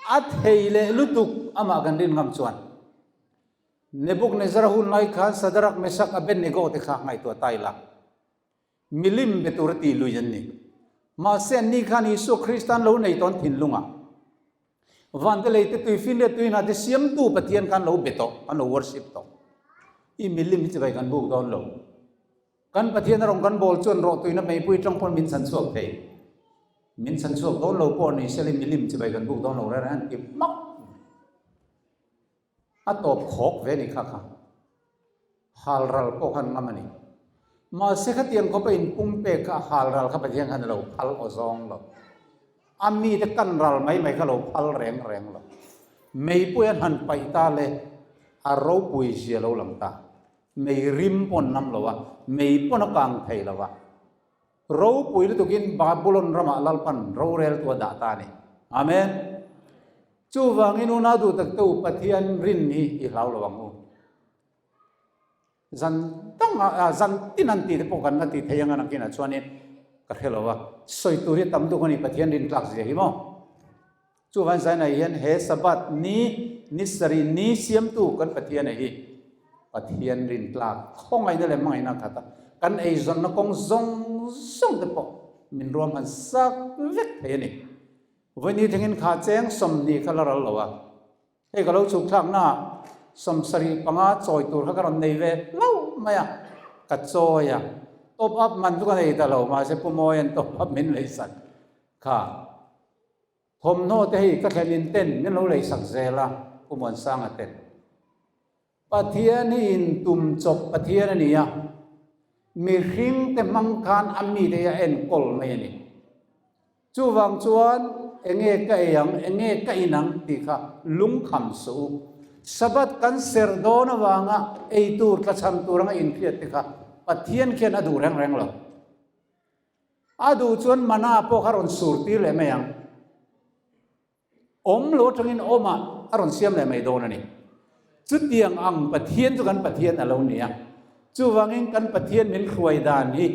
A thei leh lutuk amah kan rin ngam chuan. Nebuchadnezzar hun lai khan Sadarak, Mesak, Abednego te kha ngaihtuah ta ila. Milim be tur a tih lui an ni. Mahse anni khan Isua Krista an lo nei tawn thinlungah Vante lei te tui fin leh tui hna te siamtu Pathian khan lo be tawh, an lo worship tawh. I milim hi chibai kan buk dawn lo. Kan Pathian a rawn kan bawl chuan rawh tuina meipui tang pawn min chhan chhuak thei. Min chhan chhuak dawn lo pawh ni sela i milim chibai kan buk dawn lo reng reng an ti hmak. A tawp khawk ve ni kha kha. Halral pawh khan ngam a ni. Mahse khatiang khawpa inpumpek kha halral kha Pathian khan a lo phal aw zawng lo. A mite kan ral mai mai kha lo phal reng reng lo. Meipui an han paih ta le a ropui zia lo lang ta. Mei rim pawh an nam lo a, mei pawn a kang thei lo a. Ropui lutukin Babulon ramah Lalpan roreltu a dah ta a ni. Amen. Chuvangin unau duh tak te u Pathian rin hi i hlau lo ang u. Zan dangah zan tin an tih te pawh kan la ti thei ang a nakinah chuanin ka hre lo a. Sawi tur hi tam duk a ni Pathian rin tlak zia hi maw. Chuvan zainah hian he Sabbath ni, ni sarih ni siamtu kan Pathian a hi Pathian rin tlak khawngaihna leh hmangaihna a khat a, kan eizawnna kawng zawng zawng te pawh min ruahman sak vek thei a ni. Vawini thlengin kha cheng 20 kha la ral lo a, hei ka lo chhuk thlaknaah 75 chawi tur kha ka rawn nei ve hlauh mai a, ka chawi a, top up man chu ka nei ta lo, mahse Pu Mawia'n top up min leisak kha. Thawmhnaw te hei ka thlen in ten min lo lei sak zel a, Pu Muansanga ten. Pathian hi in tum chawp Pathian a ni a, mihring te hmang khan a mite hi a enkawl mai a ni. Chuvang chuan enge ka ei ang, enge ka in ang tih kha lungkham suh u. Sabbath kan serh dawn avanga ei tur tlachham tur anga inhriat te kha Pathian khian a duh reng reng lo. A duh chuan mana pawh kha rawn sur tir leh mai ang. Awm lo atangin awmah a rawn siam leh mai dawn a ni. Chutiang ang Pathian chu kan Pathian a lo ni a. Chuvangin kan Pathian min hruai dan hi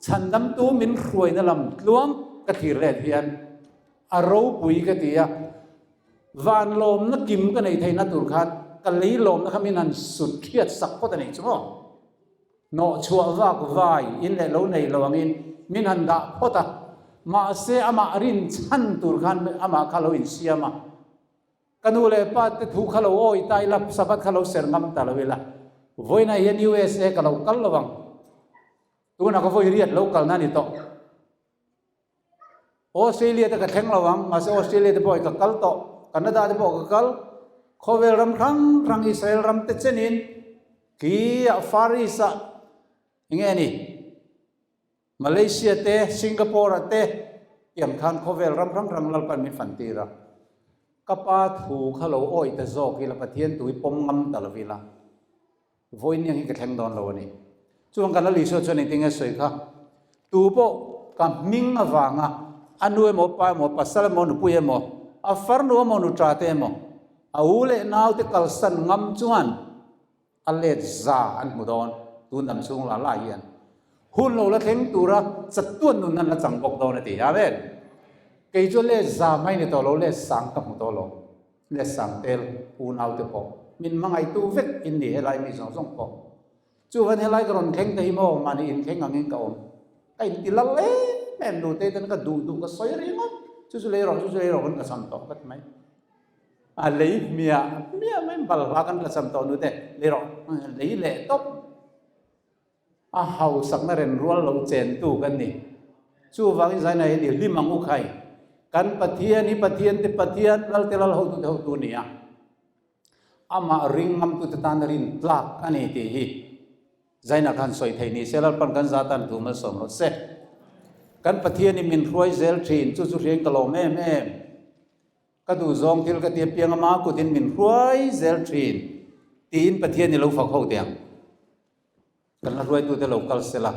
chhandamtu min hruaina lam tluang ka thlir let hian a ropui ka ti a, van lawmna kim ka neih theihna tur khan ka lei lawmna kha min han sut hriat sak phawt a nih chu maw? Hnawh chhuah vak vai in leh lo nei lo angin min han dah phawt a, mahse amah rin chhan tur khan amah kha lo insiam a. Ka nu leh pa te thu kha lo awi ta ila, Sabbath kha lo ser ngam ta lo ila, vawiinah hian USA ka lo kal lo ang. Tunah ka vawi riat lo kalna a ni tawh. Australia te ka thleng lo ang, mahse Australia te pawh hi ka kal tawh, Canada te pawh ka kal, khawvel ram hrang hrang Israel ram te chenin khi-ah Far East-ah eng nge a ni? Malaysia te, Singapore ah te tiang khan khawvel ram hrang hrang Lalpan min fan tir a. Ka pa thu kha lo awih ta zawk ila Pathian tui pawm ngam ta lo ila vawiin ang hi ka thleng dawn lo a ni. Chuan kan Lal Isua chuan engtin nge sawi kha? Tu pawh ka hming avanga a nu emaw, pa emaw, pasal emaw, nupui emaw, a farnu emaw, nuṭa te emaw, a u leh naute kalsan ngam chuan A let za an hmu dawn tun dam chhung la la hian hun lo la thleng tura chatuan nun an la chang bawk dawn a ti. Amen. Kei chu let za mai ni tawh lo, let sang ka hmu tawh lo. Let sang tel unau te pawh min hmangaihtu vek in ni helai mi zawng zawng pawh. Chuvan helai ka rawn thleng te hi maw mahni inthleng angin ka awm. Ka inti lal em em nu te ten ka duh duh ka sawi ringawt. Chu chu lei rawh, chu chu lei rawh kan ka cham tawh ka ti mai. A lei hmiah hmiah mai balhla kan la cham tawh nute lei rawh lei leh tawp a hausakna ren rual lo chentu kan ni. Chuvangin zaina hian i hlim ang u khai. Kan Pathian hi Pathian te Pathian, Lal te Lal hotu te hotu a ni a. Amah ring ngamtute tan rin tlak a ni tih hi zaina khan sawi theih ni se Lalpan kan za tan thu malsawm rawh se. Kan Pathian in min hruai zel thin chu chu hriain ka lawm em em. Ka duhzawng thil ka ti apiang ama kutin min hruai zel thin tiin Pathian i lo fak ho teh ang. Kan la hruaitute lo kal se la.